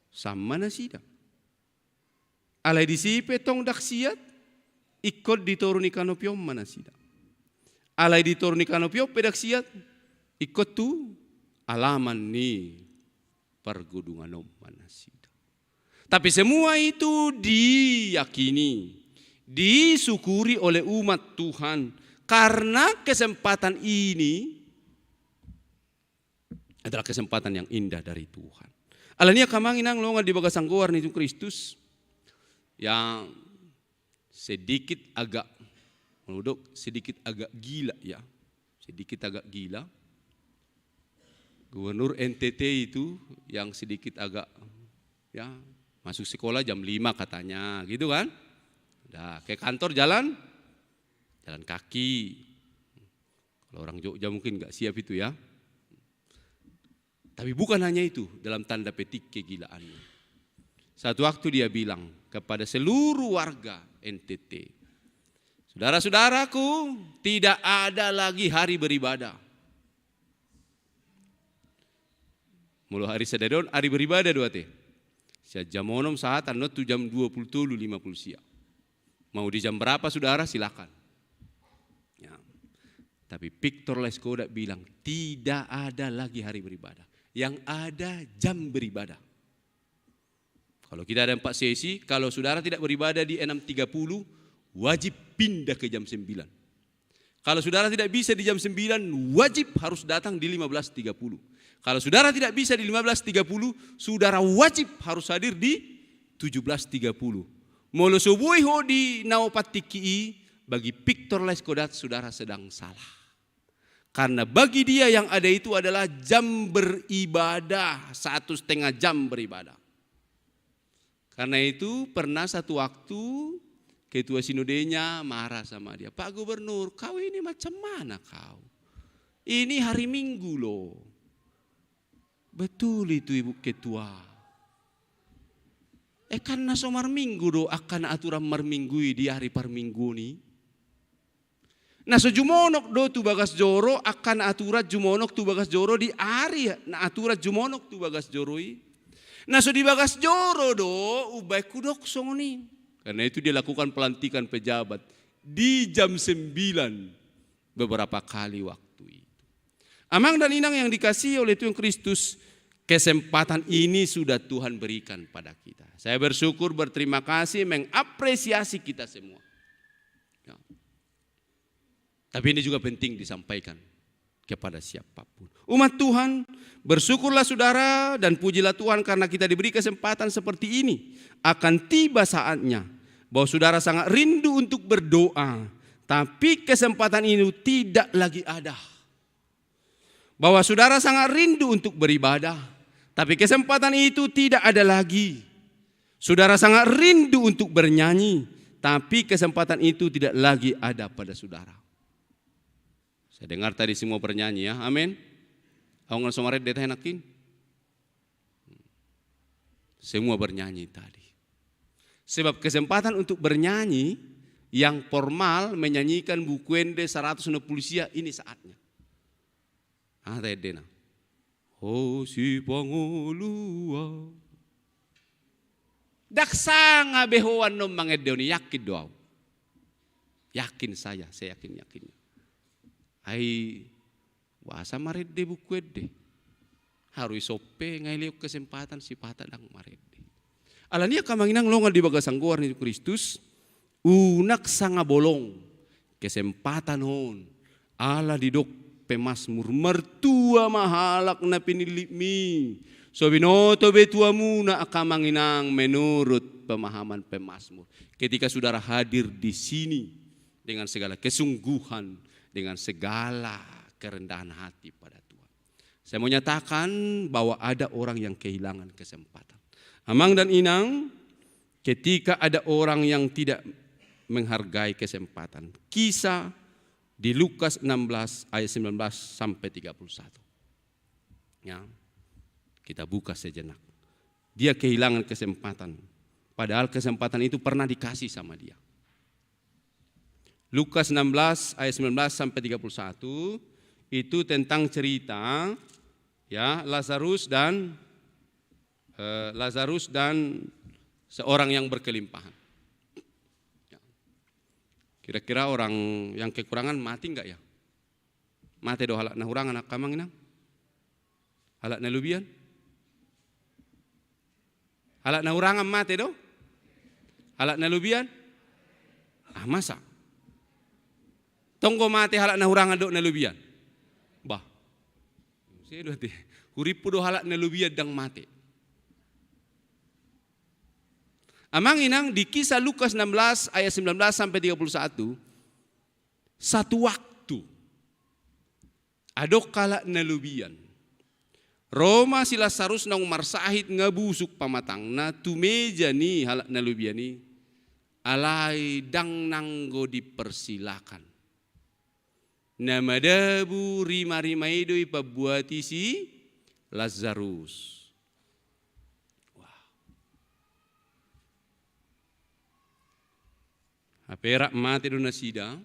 sam ma nasida. Alai disi pe tong ndang siat, ingkon di toru ni kanopi on ma nasida. Alai di toru ni kanopi on pe ndang siat, ingkon tu alaman ni pargodungan on ma nasida. Tapi semua itu diyakini, disyukuri oleh umat Tuhan karena kesempatan ini adalah kesempatan yang indah dari Tuhan. Alani i angka amang inang na hinaholongan di bagasan goar ni Kristus, yang sedikit agak, molo hudok sedikit agak gila ya, sedikit agak gila. Gubernur N T T itu yang sedikit agak, ya, masuk sekolah jam lima katanya, gitu kan? Dah, ke kantor jalan, jalan kaki. Kalau orang Jogja mungkin nggak siap itu ya. Tapi bukan hanya itu, dalam tanda petik kegilaannya. Satu waktu dia bilang kepada seluruh warga N T T, "Saudara-saudaraku, tidak ada lagi hari beribadah." Molo hari sadari on, hari beribadah do ate. Sian jam onom sahat annon tu jam dua puluh tolu lima puluh sia. Mau di jam berapa, saudara, silakan. Ya. Tapi Victor Laiskodat bilang, tidak ada lagi hari beribadah. Yang ada jam beribadah. Kalau kita ada empat sesi, kalau saudara tidak beribadah di enam tiga puluh, wajib pindah ke jam sembilan. Kalau saudara tidak bisa di jam sembilan, wajib harus datang di lima belas tiga puluh. Kalau saudara tidak bisa di lima belas tiga puluh, saudara wajib harus hadir di tujuh belas tiga puluh. Molo so boi ho di na opat tingki i, bagi Victor Laiskodat, saudara sedang salah. Karena bagi dia yang ada itu adalah jam beribadah, satu setengah jam beribadah. Karena itu pernah satu waktu ketua sinodenya marah sama dia, "Pak Gubernur, kau ini macam mana kau? Ini hari Minggu loh." "Betul itu, Ibu Ketua." Eh, kan na so marminggu do angka na aturan marminggu i di ari parmingguon i. Na so jumonok do tu bagas joro angka na aturan jumonok tu bagas joro di ari na aturan jumonok tu bagas joro i. Na so di bagas joro do umbahen hudok songon i. Karena itu dia lakukan pelantikan pejabat di jam sembilan beberapa kali waktu itu. Amang dan inang yang dikasihi oleh Tuhan Kristus, kesempatan ini sudah Tuhan berikan pada kita. Saya bersyukur, berterima kasih, mengapresiasi kita semua. Ya. Tapi ini juga penting disampaikan kepada siapapun. Umat Tuhan, bersyukurlah saudara dan pujilah Tuhan karena kita diberi kesempatan seperti ini. Akan tiba saatnya bahwa saudara sangat rindu untuk berdoa, tapi kesempatan ini tidak lagi ada. Bahwa saudara sangat rindu untuk beribadah, tapi kesempatan itu tidak ada lagi. Saudara sangat rindu untuk bernyanyi, tapi kesempatan itu tidak lagi ada pada saudara. Saya dengar tadi semua bernyanyi ya, amin. Aung nggak so marende tahe nangkin. Semua bernyanyi tadi. Sebab kesempatan untuk bernyanyi yang formal menyanyikan Buku Ende seratus enam puluh sia ini saatnya. Ah, taendena. Ho sipangolu au. Ndang sanga be ho annon mangendehon i, yakin do au. Yakin saya, saya yakin, yakin. Ai boasa marende Buku Ende? Haru i sompe nga dilehon kesempatan sipata ndang marende. Alani i angka amang inang na hinaholongan di bagasan goar ni Kristus, unang sanga bolong kesempatan on. Ala didok pemasmur, martua ma halak na pinillitmi. So binoto be tuamuna angka amang inang menurut pemahaman pemasmur. Ketika saudara hadir di sini dengan segala kesungguhan, dengan segala kerendahan hati pada Tuhan. Saya mau nyatakan bahwa ada orang yang kehilangan kesempatan. Amang dan inang, ketika ada orang yang tidak menghargai kesempatan. Kisah di Lukas enam belas ayat sembilan belas sampai tiga puluh satu. Ya. Kita buka sejenak. Dia kehilangan kesempatan. Padahal kesempatan itu pernah dikasih sama dia. Lukas enam belas ayat sembilan belas sampai tiga puluh satu itu tentang cerita, ya, Lazarus dan, eh, Lazarus dan seorang yang berkelimpahan. Ya. Kira-kira orang yang kekurangan mati nggak, ya? Mate do halak na hurang, angka amang inang? Halak na lobian? Halak na hurangan mate do? Halak na lobian? Ah, masa? Tong do mate halak na hurangan dohot na lobian? Bah. Muse do ate. Hurimpu do halak na lobian ndang mate. Amang inang, di Kisah Lukas enam belas ayat sembilan belas sampai tiga puluh satu, satu waktu adong halak na lobian. Ro ma si Lazarus naung marsahit, nga busuk pamatangna, tu meja ni halak na lobian i, alai ndang nanggo dipersilakan. Na madabu rima-rima i do ipambuati si Lazarus. Wah. Hape rap mate do nasida,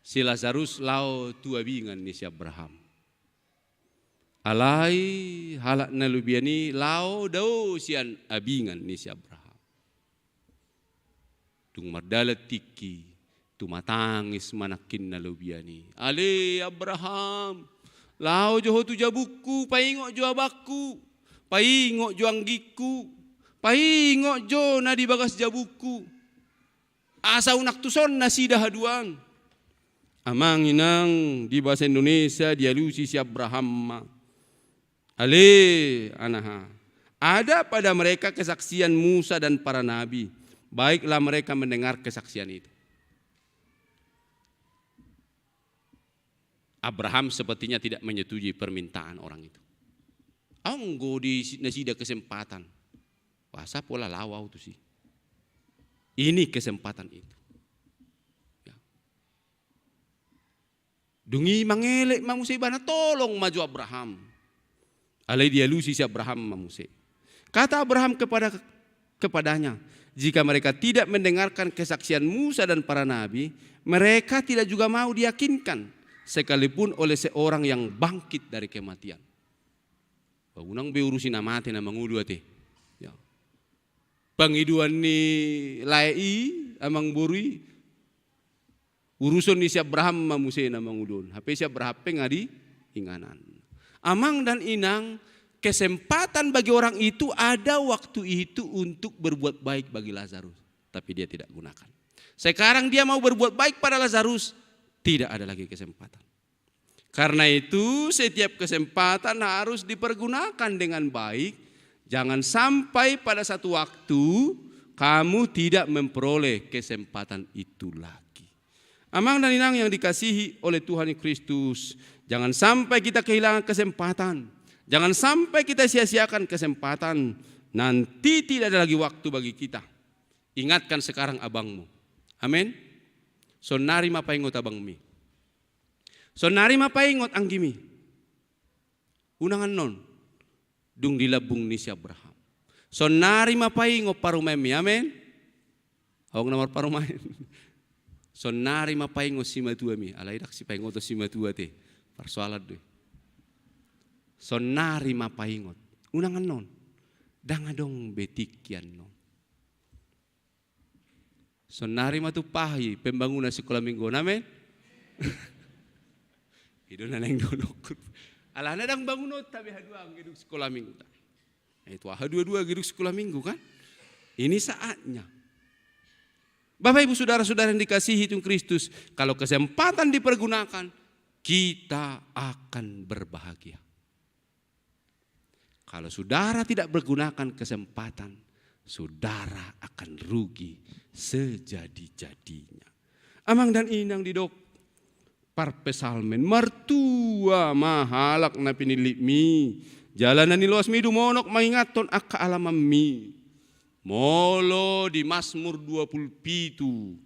si Lazarus laho tu abingan ni si Abraham. Alai halak na lobian i laho dao sian abingan ni si Abraham. Dung mardalan tingki, tumatangis ma nangkin na lobian i. Ale Abraham, laho jo ho tu jabungku, paingot jo abangku, paingot jo anggingku, paingot jo na di bagas jabungku. Asa unang tuson nasida haduan. Amang inang, di bahasa Indonesia dialusi si Abraham ma. Ale, anaha. Ada pada mereka kesaksian Musa dan para nabi. Baiklah mereka mendengar kesaksian itu. Abraham sepertinya tidak menyetujui permintaan orang itu. Anggo di nasida kesempatan. Wasa pola laho au tusi. Ini kesempatan itu. Ya. Dung i mangelek ma muse ibana, tolong ma jo Abraham. Alai dialusi si Abraham ma muse. Kata Abraham kepada kepadanya, jika mereka tidak mendengarkan kesaksian Musa dan para nabi, mereka tidak juga mau diyakinkan, sekalipun oleh seorang yang bangkit dari kematian. Unang be urusi na mate na mangolu ate. Ya. Pangidoan ni lae i, amang boru i, uruson ni si Abraham ma muse na mangolu on. Hape si Abraham pe nga diinganan. Amang dan inang, kesempatan bagi orang itu ada waktu itu untuk berbuat baik bagi Lazarus, tapi dia tidak gunakan. Sekarang dia mau berbuat baik pada Lazarus, tidak ada lagi kesempatan. Karena itu, setiap kesempatan harus dipergunakan dengan baik. Jangan sampai pada satu waktu kamu tidak memperoleh kesempatan itu lagi. Amang dan inang yang dikasihi oleh Tuhan Kristus, jangan sampai kita kehilangan kesempatan. Jangan sampai kita sia-siakan kesempatan. Nanti tidak ada lagi waktu bagi kita. Ingatkan sekarang abangmu. Amin. Sonari ma paingot abangmi. Sonari ma paingot anggimi. Unang annon, dung di lambung ni si Abraham. Sonari ma paingot parumaenmi, amen. Adong na marparumaen. Sonari ma paingot simatuami, alai ndang sipaingoton simatua ate. Parsoalan do i. Sonari ma paingot. Unang annon. Ndang adong be tingki annon. Sonari ma tumpahi pembangunan sikola minggu on, amen. I do na naeng dohononku. Alana ndang bangunonta be haduan gedung sikola minggu ta. Itu aha dua-dua gedung sikola minggu kan? Ini saatnya. Bapak Ibu saudara-saudara yang dikasihi Tuhan Kristus, kalau kesempatan dipergunakan, kita akan berbahagia. Kalau saudara tidak menggunakan kesempatan, saudara akan rugi sejadi-jadinya. Amang dan inang didok parpsalmen, martua ma halak na pinillitmi, jala na niloasmi dumonok mangingathon angka alamanmi. Molo di Mazmur dua puluh pitu,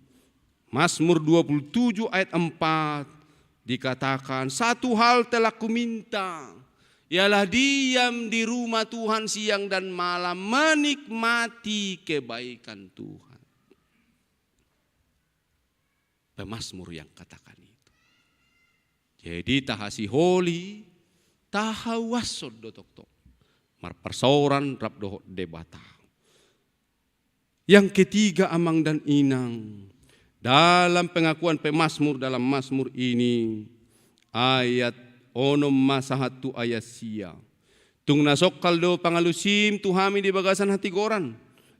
Mazmur dua puluh tujuh ayat empat dikatakan, satu hal telah kuminta, ialah diam di rumah Tuhan siang dan malam, menikmati kebaikan Tuhan. pemazmur yang katakan itu. Jadi tahasiholi, tahauashon do tongtong marparsaoran rap dohot Debata. Yang ketiga, amang dan inang, dalam pengakuan pemazmur dalam Mazmur ini, ayat onom ma sahat tu ayat sia. Tung na songkal do pangalusim tu hami di bagasan hatigoran.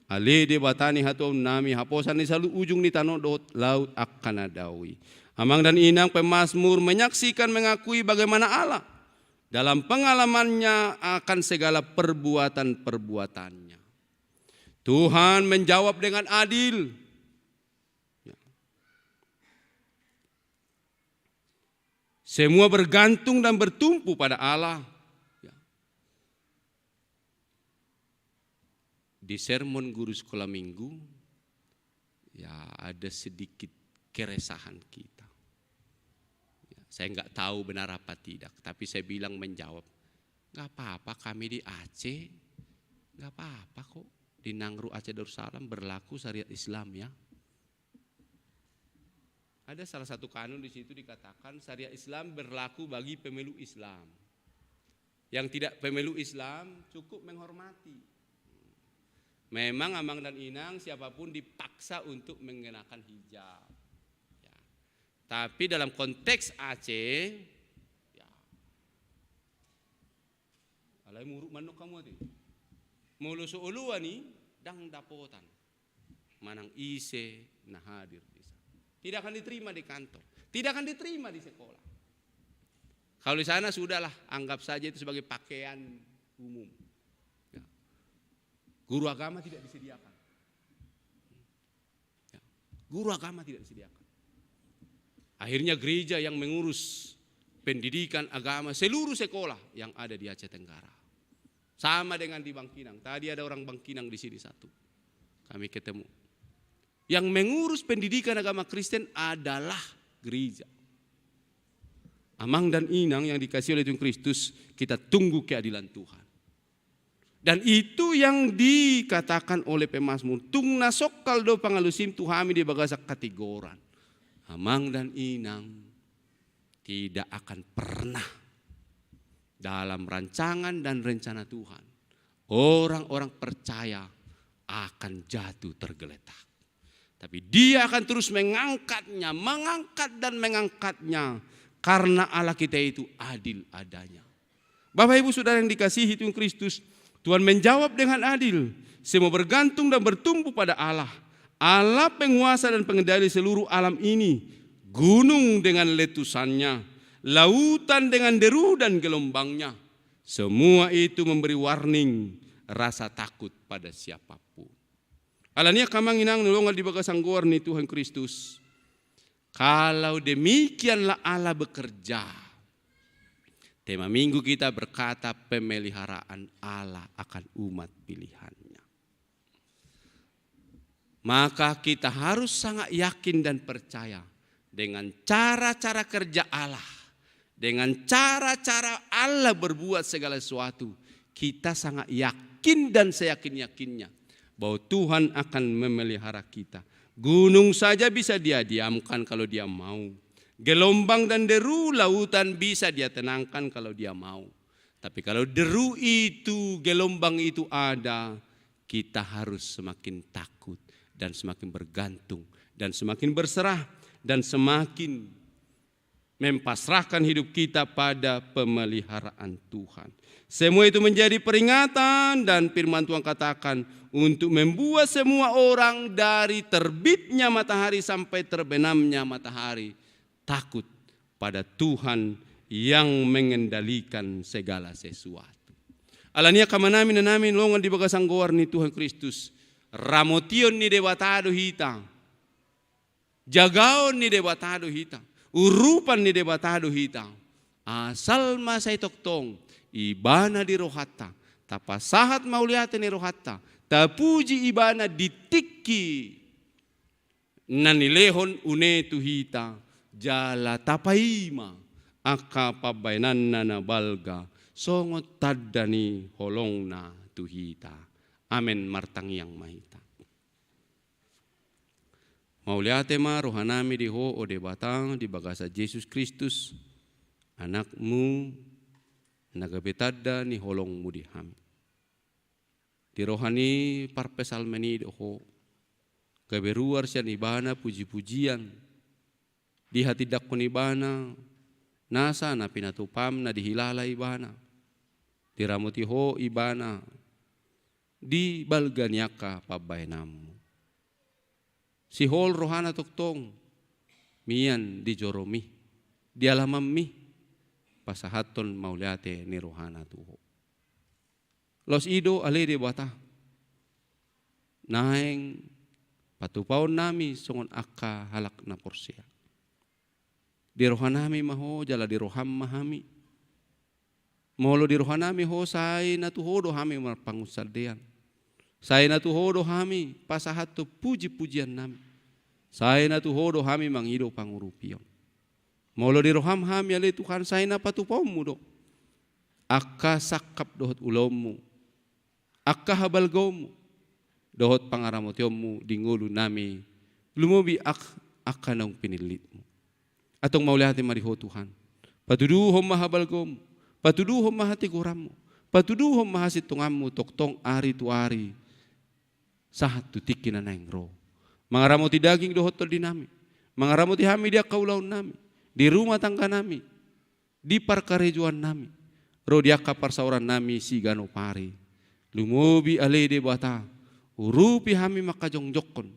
Ale Debata ni hatuaonnami, haposan ni saluhut ujung ni tano dohot laut angka na dao i. Amang dan inang, pemazmur menyaksikan, mengakui bagaimana Allah dalam pengalamannya akan segala perbuatan-perbuatannya. Tuhan menjawab dengan adil. Ya. Semua bergantung dan bertumpu pada Allah. Ya. Di sermon guru sekolah minggu, ya, ada sedikit keresahan kita. Ya, saya nggak tahu benar apa tidak, tapi saya bilang menjawab, "Nggak apa-apa, kami di Aceh, nggak apa-apa kok. Di Nangro Aceh Darussalam berlaku syariat Islam, ya." Ada salah satu kanun di situ dikatakan syariat Islam berlaku bagi pemilu Islam. Yang tidak pemilu Islam cukup menghormati. Memang amang dan inang, siapapun dipaksa untuk mengenakan hijab. Ya. Tapi dalam konteks Aceh, ya. Alai muruk manuk kamu ati. Molo so oloan i, ndang dapotan manang ise na hadir di sana. Tidak akan diterima di kantor. Tidak akan diterima di sekolah. Kalau di sana sudahlah, anggap saja itu sebagai pakaian umum. Ya. Guru agama tidak disediakan. Ya. Guru agama tidak disediakan. Akhirnya gereja yang mengurus pendidikan agama seluruh sekolah yang ada di Aceh Tenggara. Sama dengan di Bangkinang. Tadi ada orang Bangkinang di sini satu. Kami ketemu. Yang mengurus pendidikan agama Kristen adalah gereja. Amang dan inang yang dikasihi oleh Tuhan Kristus, kita tunggu keadilan Tuhan. Dan itu yang dikatakan oleh pemazmur, "Tung na songkal do pangalusim tu hami di bagasan hatigoran." Amang dan inang, tidak akan pernah dalam rancangan dan rencana Tuhan orang-orang percaya akan jatuh tergeletak. Tapi Dia akan terus mengangkatnya, mengangkat dan mengangkatnya, karena Allah kita itu adil adanya. Bapak, Ibu, Saudara yang dikasihi Tuhan Kristus, Tuhan menjawab dengan adil. Semua bergantung dan bertumpu pada Allah. Allah penguasa dan pengendali seluruh alam ini. Gunung dengan letusannya, lautan dengan deru dan gelombangnya. Semua itu memberi warning rasa takut pada siapapun. Alani i, angka amang inang na hinaholongan di bagasan goar ni Tuhan Kristus, kalau demikianlah Allah bekerja, tema minggu kita berkata pemeliharaan Allah akan umat pilihan-Nya. Maka kita harus sangat yakin dan percaya dengan cara-cara kerja Allah, dengan cara-cara Allah berbuat segala sesuatu, kita sangat yakin dan seyakin-yakinnya bahwa Tuhan akan memelihara kita. Gunung saja bisa Dia diamkan kalau Dia mau. Gelombang dan deru lautan bisa Dia tenangkan kalau Dia mau. Tapi kalau deru itu, gelombang itu ada, kita harus semakin takut dan semakin bergantung dan semakin berserah dan semakin mempasrahkan hidup kita pada pemeliharaan Tuhan. Semua itu menjadi peringatan, dan firman Tuhan katakan, untuk membuat semua orang dari terbitnya matahari sampai terbenamnya matahari takut pada Tuhan yang mengendalikan segala sesuatu. Alani i, angka amanami, inanami na hinaholongan di bagasan goar ni Tuhan Kristus, ramotion ni Debata do hita, jagaon ni Debata do hita, urupan ni Debata do hita. Asal ma sai tongtong Ibana di rohanta, tapasahat mauliate ni rohanta, tapuji Ibana di tingki na nilehon une tu hita, jala tapaima angka pambahenanna na balga songon tanda ni holongna tu hita. Amen. Martangiang ma hita. Mauliate ma rohanami di Ho, o Debata, di bagasan Jesus Kristus, Anakmu, na gabe tanda ni holongmu di hami. Di roha ni parpsalmen i do Ho, gabe ruar sian Ibana puji-pujian, dihatindangkon Ibana nasa na pinatupam, na dihilala Ibana, diramoti Ho Ibana di balga ni angka pambahenanmu. Sihol rohana tongtong mian di joromi, di alamanmi, pasahathon mauliate ni rohana tu Ho. Laos i do ale Debata, naeng patupaonnami songon angka halak na porsea. Di rohanami ma Ho, jala di roham ma hami. Molo di rohanami Ho, sai na tu Ho do hami marpangunsandean. Sai na tu Ho do hami pasahathon puji-pujiannami. Sai na tu Ho do hami mangido pangurupion. Molo di roham hami ale Tuhan, sai na patupaonmu do angka sangkap dohot ulaonmu, angka habalgaonmu, dohot pangaramotionmu di ngolunami, lumobi ak-, angka naung pinillitmu. Antong mauliate ma di Ho Tuhan. Patuduhon ma habalgaonmu, patuduhon ma hatigoranmu, patuduhon ma hasintonganmu tongtong ari tu ari, sahat tu tingki na naeng ro. Mangaramoti daging dohot tondinami, mangaramoti hami di angka ulaonnami, di rumah tangganami, di parkarejoannami, ro di angka parsaorannami siganup ari. Lumobi ale Debata, urupi hami mangkajongjongkon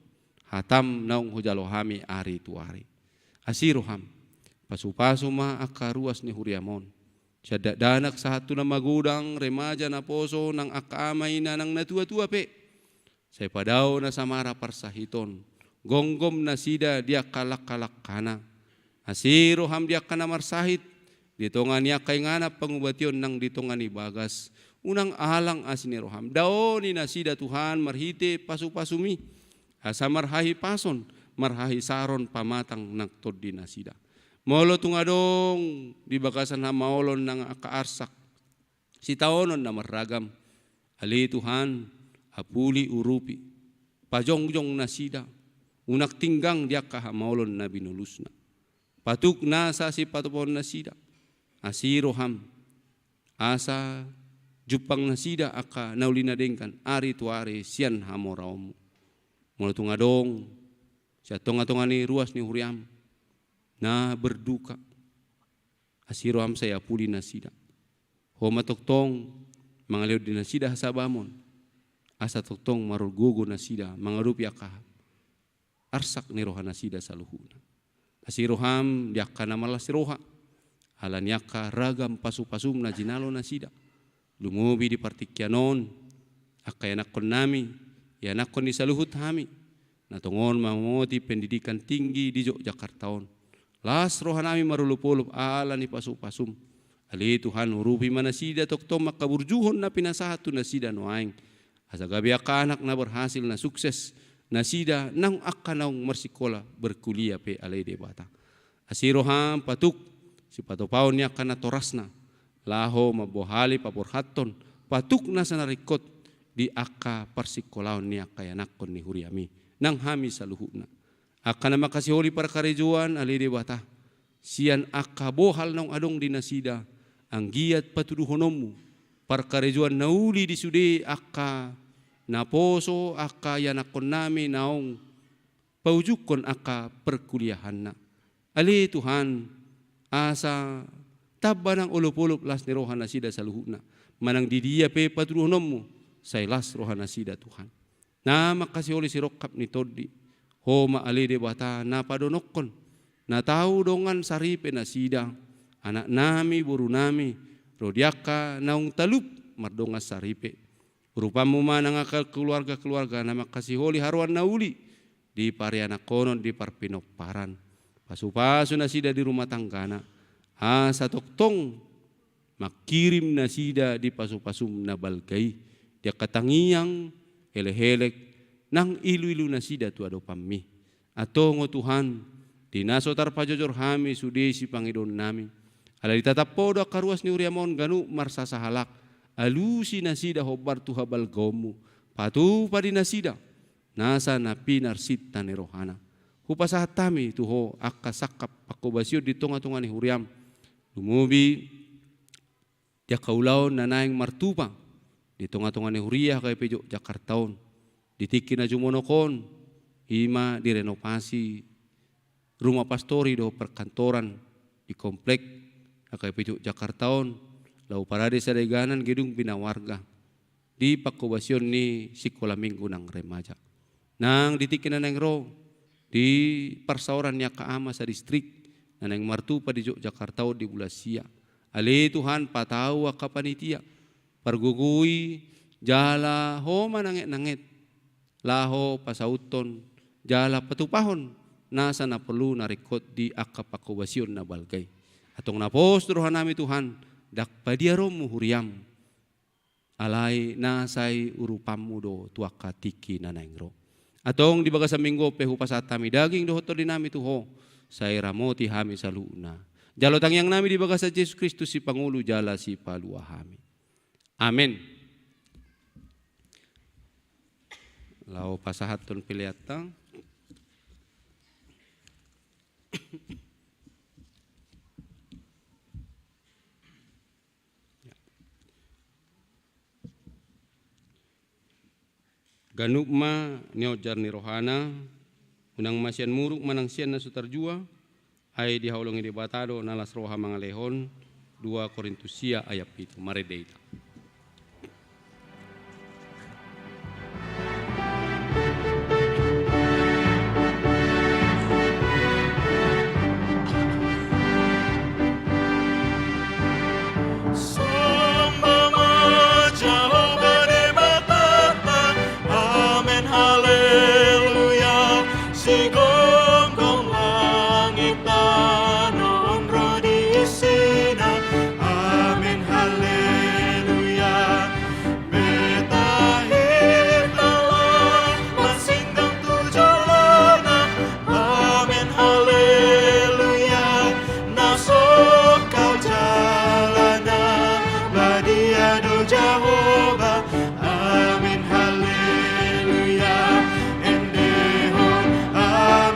hatam naung hujalo hami ari tu ari. Asi roham, pasupasu ma angka ruas ni huriam on, sian dakdanak sahat tu na magodang, remaja, naposo, nang angka ama ina nang natuatua pe. Sai padao na samara parsahiton, gomgom nasida di angka langkalangkana. Asi roham di angka na marsahit, di tonga ni angka inganan pangubation nang di tonga ni bagas. Unang alang asi ni roham, daoni nasida Tuhan marhite pasupasumi, asa marhahipason, marhahisaron pamatang nang tondi nasida. Molo tung adong di bagasan hamaolon nang angka arsak, sitaonon na marragam, ale Tuhan, apuli urupi, pajongjong nasida, unang tinggang di angka hamaolon na binulusna. Patuk nasa sipatupaon nasida, asi roham, asa jumpang nasida angka na uli na denggan ari tu ari sian hamoraonmu. Molo tung adong sian tongatonga ni ruas ni huriam na berduka, asi roham sai apuli nasida. Ho ma tongtong mangalehon di nasida hasabamon, asa tongtong margogo nasida mangadopi angka arsak ni roha nasida saluhutna. Asi roham di angka na malas roha, ala ni angka ragam pasupasum na jinalo nasida. Lumobi di partingkian on, angka ianakkonnami, ianakkon ni saluhut hami, na tongon mamoti pendidikan tinggi di Jogjakarta on. Las rohanami marolopolop ala ni pasupasum. Ale Tuhan, urupi ma nasida tongtong mangkaburjuhon na pinasahat tu nasida nuaeng. Asa gabe angka anak na berhasil, na sukses nasida, naung angka naung marsikola, berkuliah pe ale Debata. Asi roham patuk sipatupaon ni angka natorasna, laho mambohali paborhathon patuk nasa na ringkot di angka parsikolaon ni angka ianakkon ni huriami nang hami saluhutna. Angka na mangkasiholi parkarejoan ale Debata, sian angka bohal naung adong di nasida, anggiat patuduhononmu parkarejoan na uli di sude angka naposo, angka ianakkonnami naung paujungkon angka perkuliahanna. Ale Tuhan, asa tamba nang olopolop las ni roha nasida saluhutna. Manang di dia pe patuduhononmu, sai las roha nasida Tuhan. Na mangkasiholi sirongkap ni tondi, Ho ma ale Debata na padonokkon, na tau dongan saripe nasida, anaknami, borunami, ro di angka naung talup mardongan saripe. Urupanmu ma nang angka keluarga-keluarga na mangkasiholi haroan na uli di parianakkonon, di parpinomparan. Pasupasu nasida di rumah tanggana, asa tongtong mangkirim nasida di pasupasum na balga i, di angka tangiang, elek-elek, nang ilu-ilu nasida tu adopanmi. Antong o Tuhan, di na so tarpajojor hami sude sipangidoonnami, ala ditatap Ho do angka ruas ni huriam on ganup marsasahalak, alusi nasida hombar tu habalgaonmu, patupa di nasida nasa na pinarsinta ni rohana. Hupasahat hami tu Ho angka sangkap panghobasion di tonga-tonga ni huriaM. Lumobi di angka ulaon na naeng martupa di tonga-tonga ni huria H K I P Jogjakarta on. Di tingki na jumonok on, i ma direnovasi rumah pastori dohot perkantoran di komplek H K I P Jogjakarta on, laho parade sada inganan gedung bina warga di panghobasion ni sikola minggu nang remaja. Nang di tingki na naeng ro, di parsaoran ni angka ama sadistrik na naeng martupa di Jogjakarta on di bulan sia. Ale Tuhan, patau angka panitia, pargogoi jala Ho mananget-nanget laho pasauthon jala patupahon nasa na porlu na ringkot di angka panghobasion na balga i. Antong na pos do rohanami Tuhan, ndang padiaronMu huriaM, alai na sai urupanMu do tu angka tingki na naeng ro. Antong di bagasan minggu on pe hupasahat hami daging dohot tondinami tu Ho, sai ramoti hami saluhutna. Jalo tangiangnami di bagasan Jesus Kristus, Sipangolu jala Sipalua hami. Amen. Laho pasahathon peleanta. Ganup ma nionjar ni rohana, unang ma sian muruk manang sian na so tarjua, ai dihaholongi Debata do na las roha mangalehon. Dua Korintus sia ayat pitu. Marende hita. Samba ma Jahowa Debatanta. Amen, haleluya. Sigomgom langit tano on ro di isina. Amen, haleluya. Meta hita laho marsinggang tu jolona. Amen, haleluya. Na songkap jalana, badia do Jahowa. Amen, haleluya. Endehon, amen.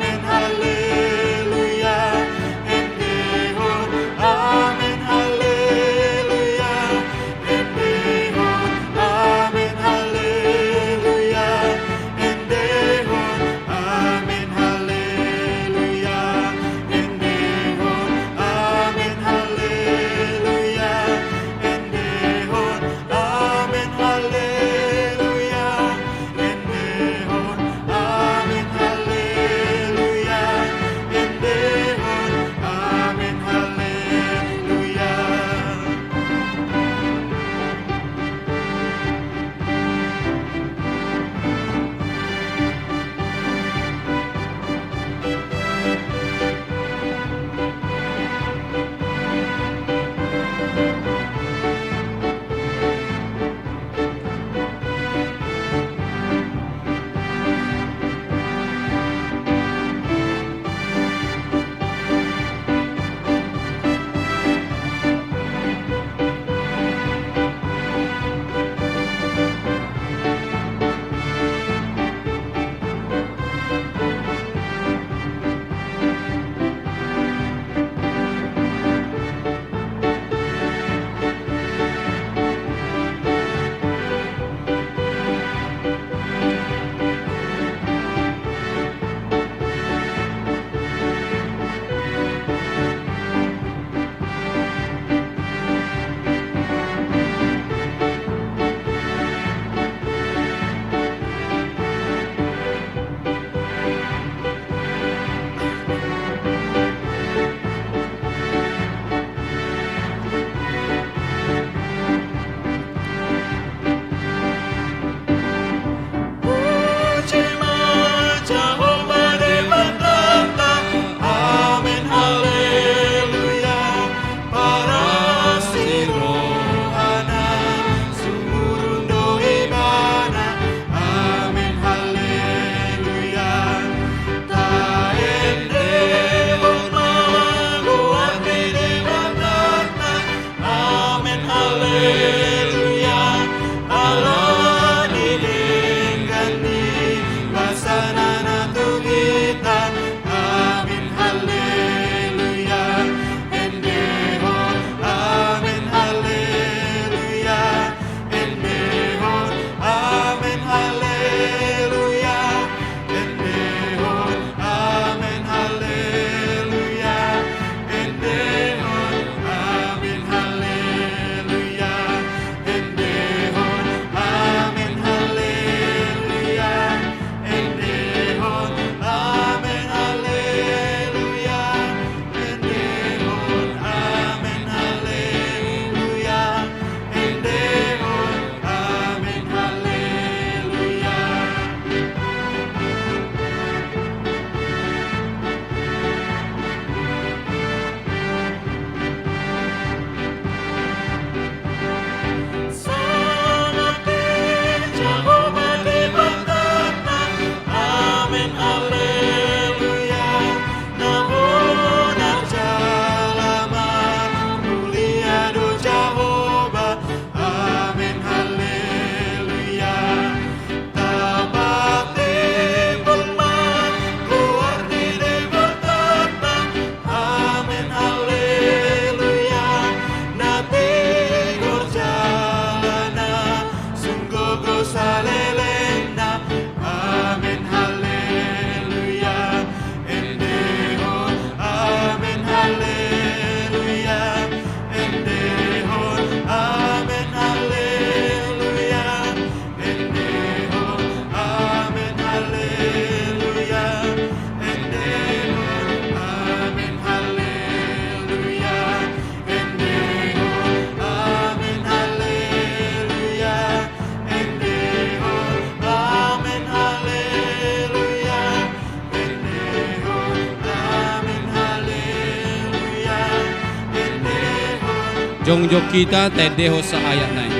Jongjong hita taendehon saayatna i.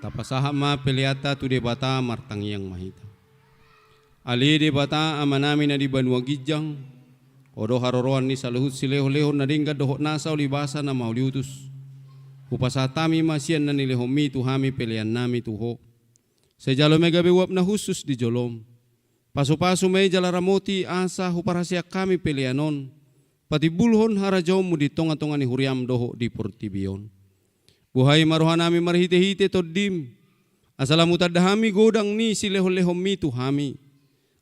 Tapasahat ma peleanta tu Debata, martangiang ma hita. Ale Debata, Amanami na di banua ginjang, Ho do haroroan ni saluhut silehonlehon na denggan dohot nasa ulibasa na mauliutus. Hupasahat hami ma sian na nilehonMi tu hami peleannami tu Ho. Sai jalo ma i gabe uap na hushus di joloM. Pasupasu ma i jala ramoti asa huparhaseang hami pelean on patimbulhon harajaonMu di tongatonga ni huriaM dohot di portibi on. Buhai ma rohanami marhitehite TondiM, asa lam hutanda hami godang ni silehonlehonMi tu hami,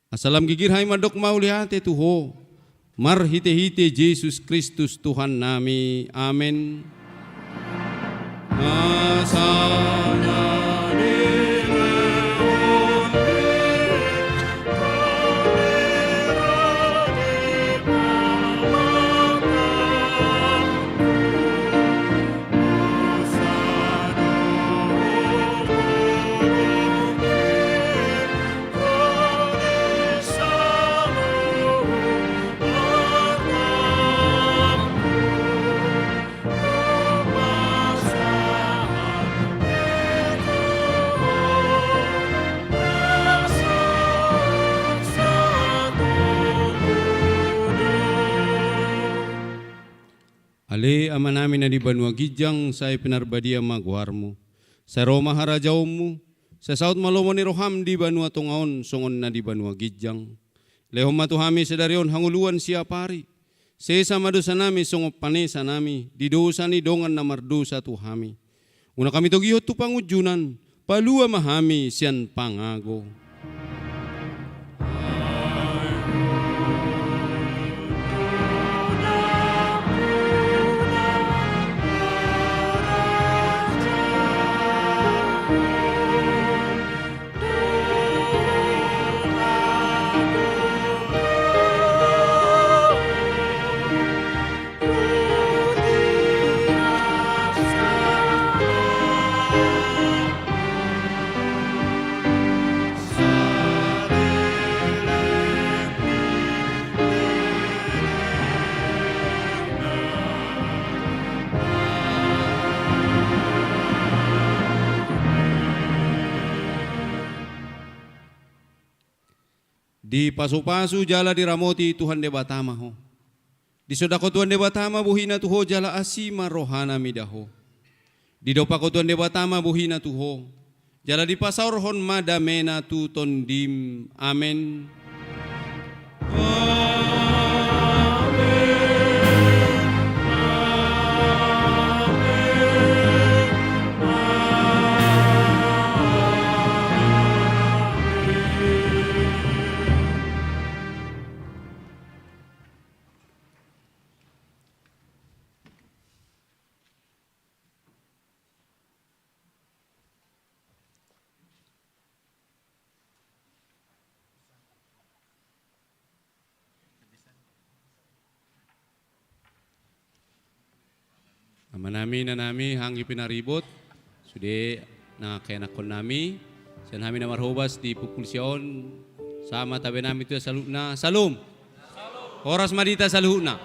asa lam gigir hami mandok mauliate tu Ho, marhitehite Jesus Kristus Tuhannami. Amen. Ale Amanami na di banua ginjang, sai pinarbadia ma goarMu. Sai ro ma harajaonMu. Sai saut ma lomo ni rohaM di banua tonga on songon na di banua ginjang. Lehon ma tu hami sadari on hangoluan siapari. Sesa ma dosanami songon panesanami di dosa ni dongan na mardosa tu hami. Unang hami togihon tu pangunjunan, palua ma hami sian pangago. Dipasupasu jala diramoti Tuhan Debata ma ho. Disondangkon Tuhan Debata ma bohina tu ho jala asi ma rohana mida ho. Didompakkon Tuhan Debata ma bohina tu ho, jala dipasaorhon ma damena tu tondim. Amen. Amanami, inanami, anggi pinaribot, Sude na kenakkon nami, sian hami na marhobas di pukul sia on, sama tabe nami tu saluhutna, salum. Horas ma di hita saluhutna.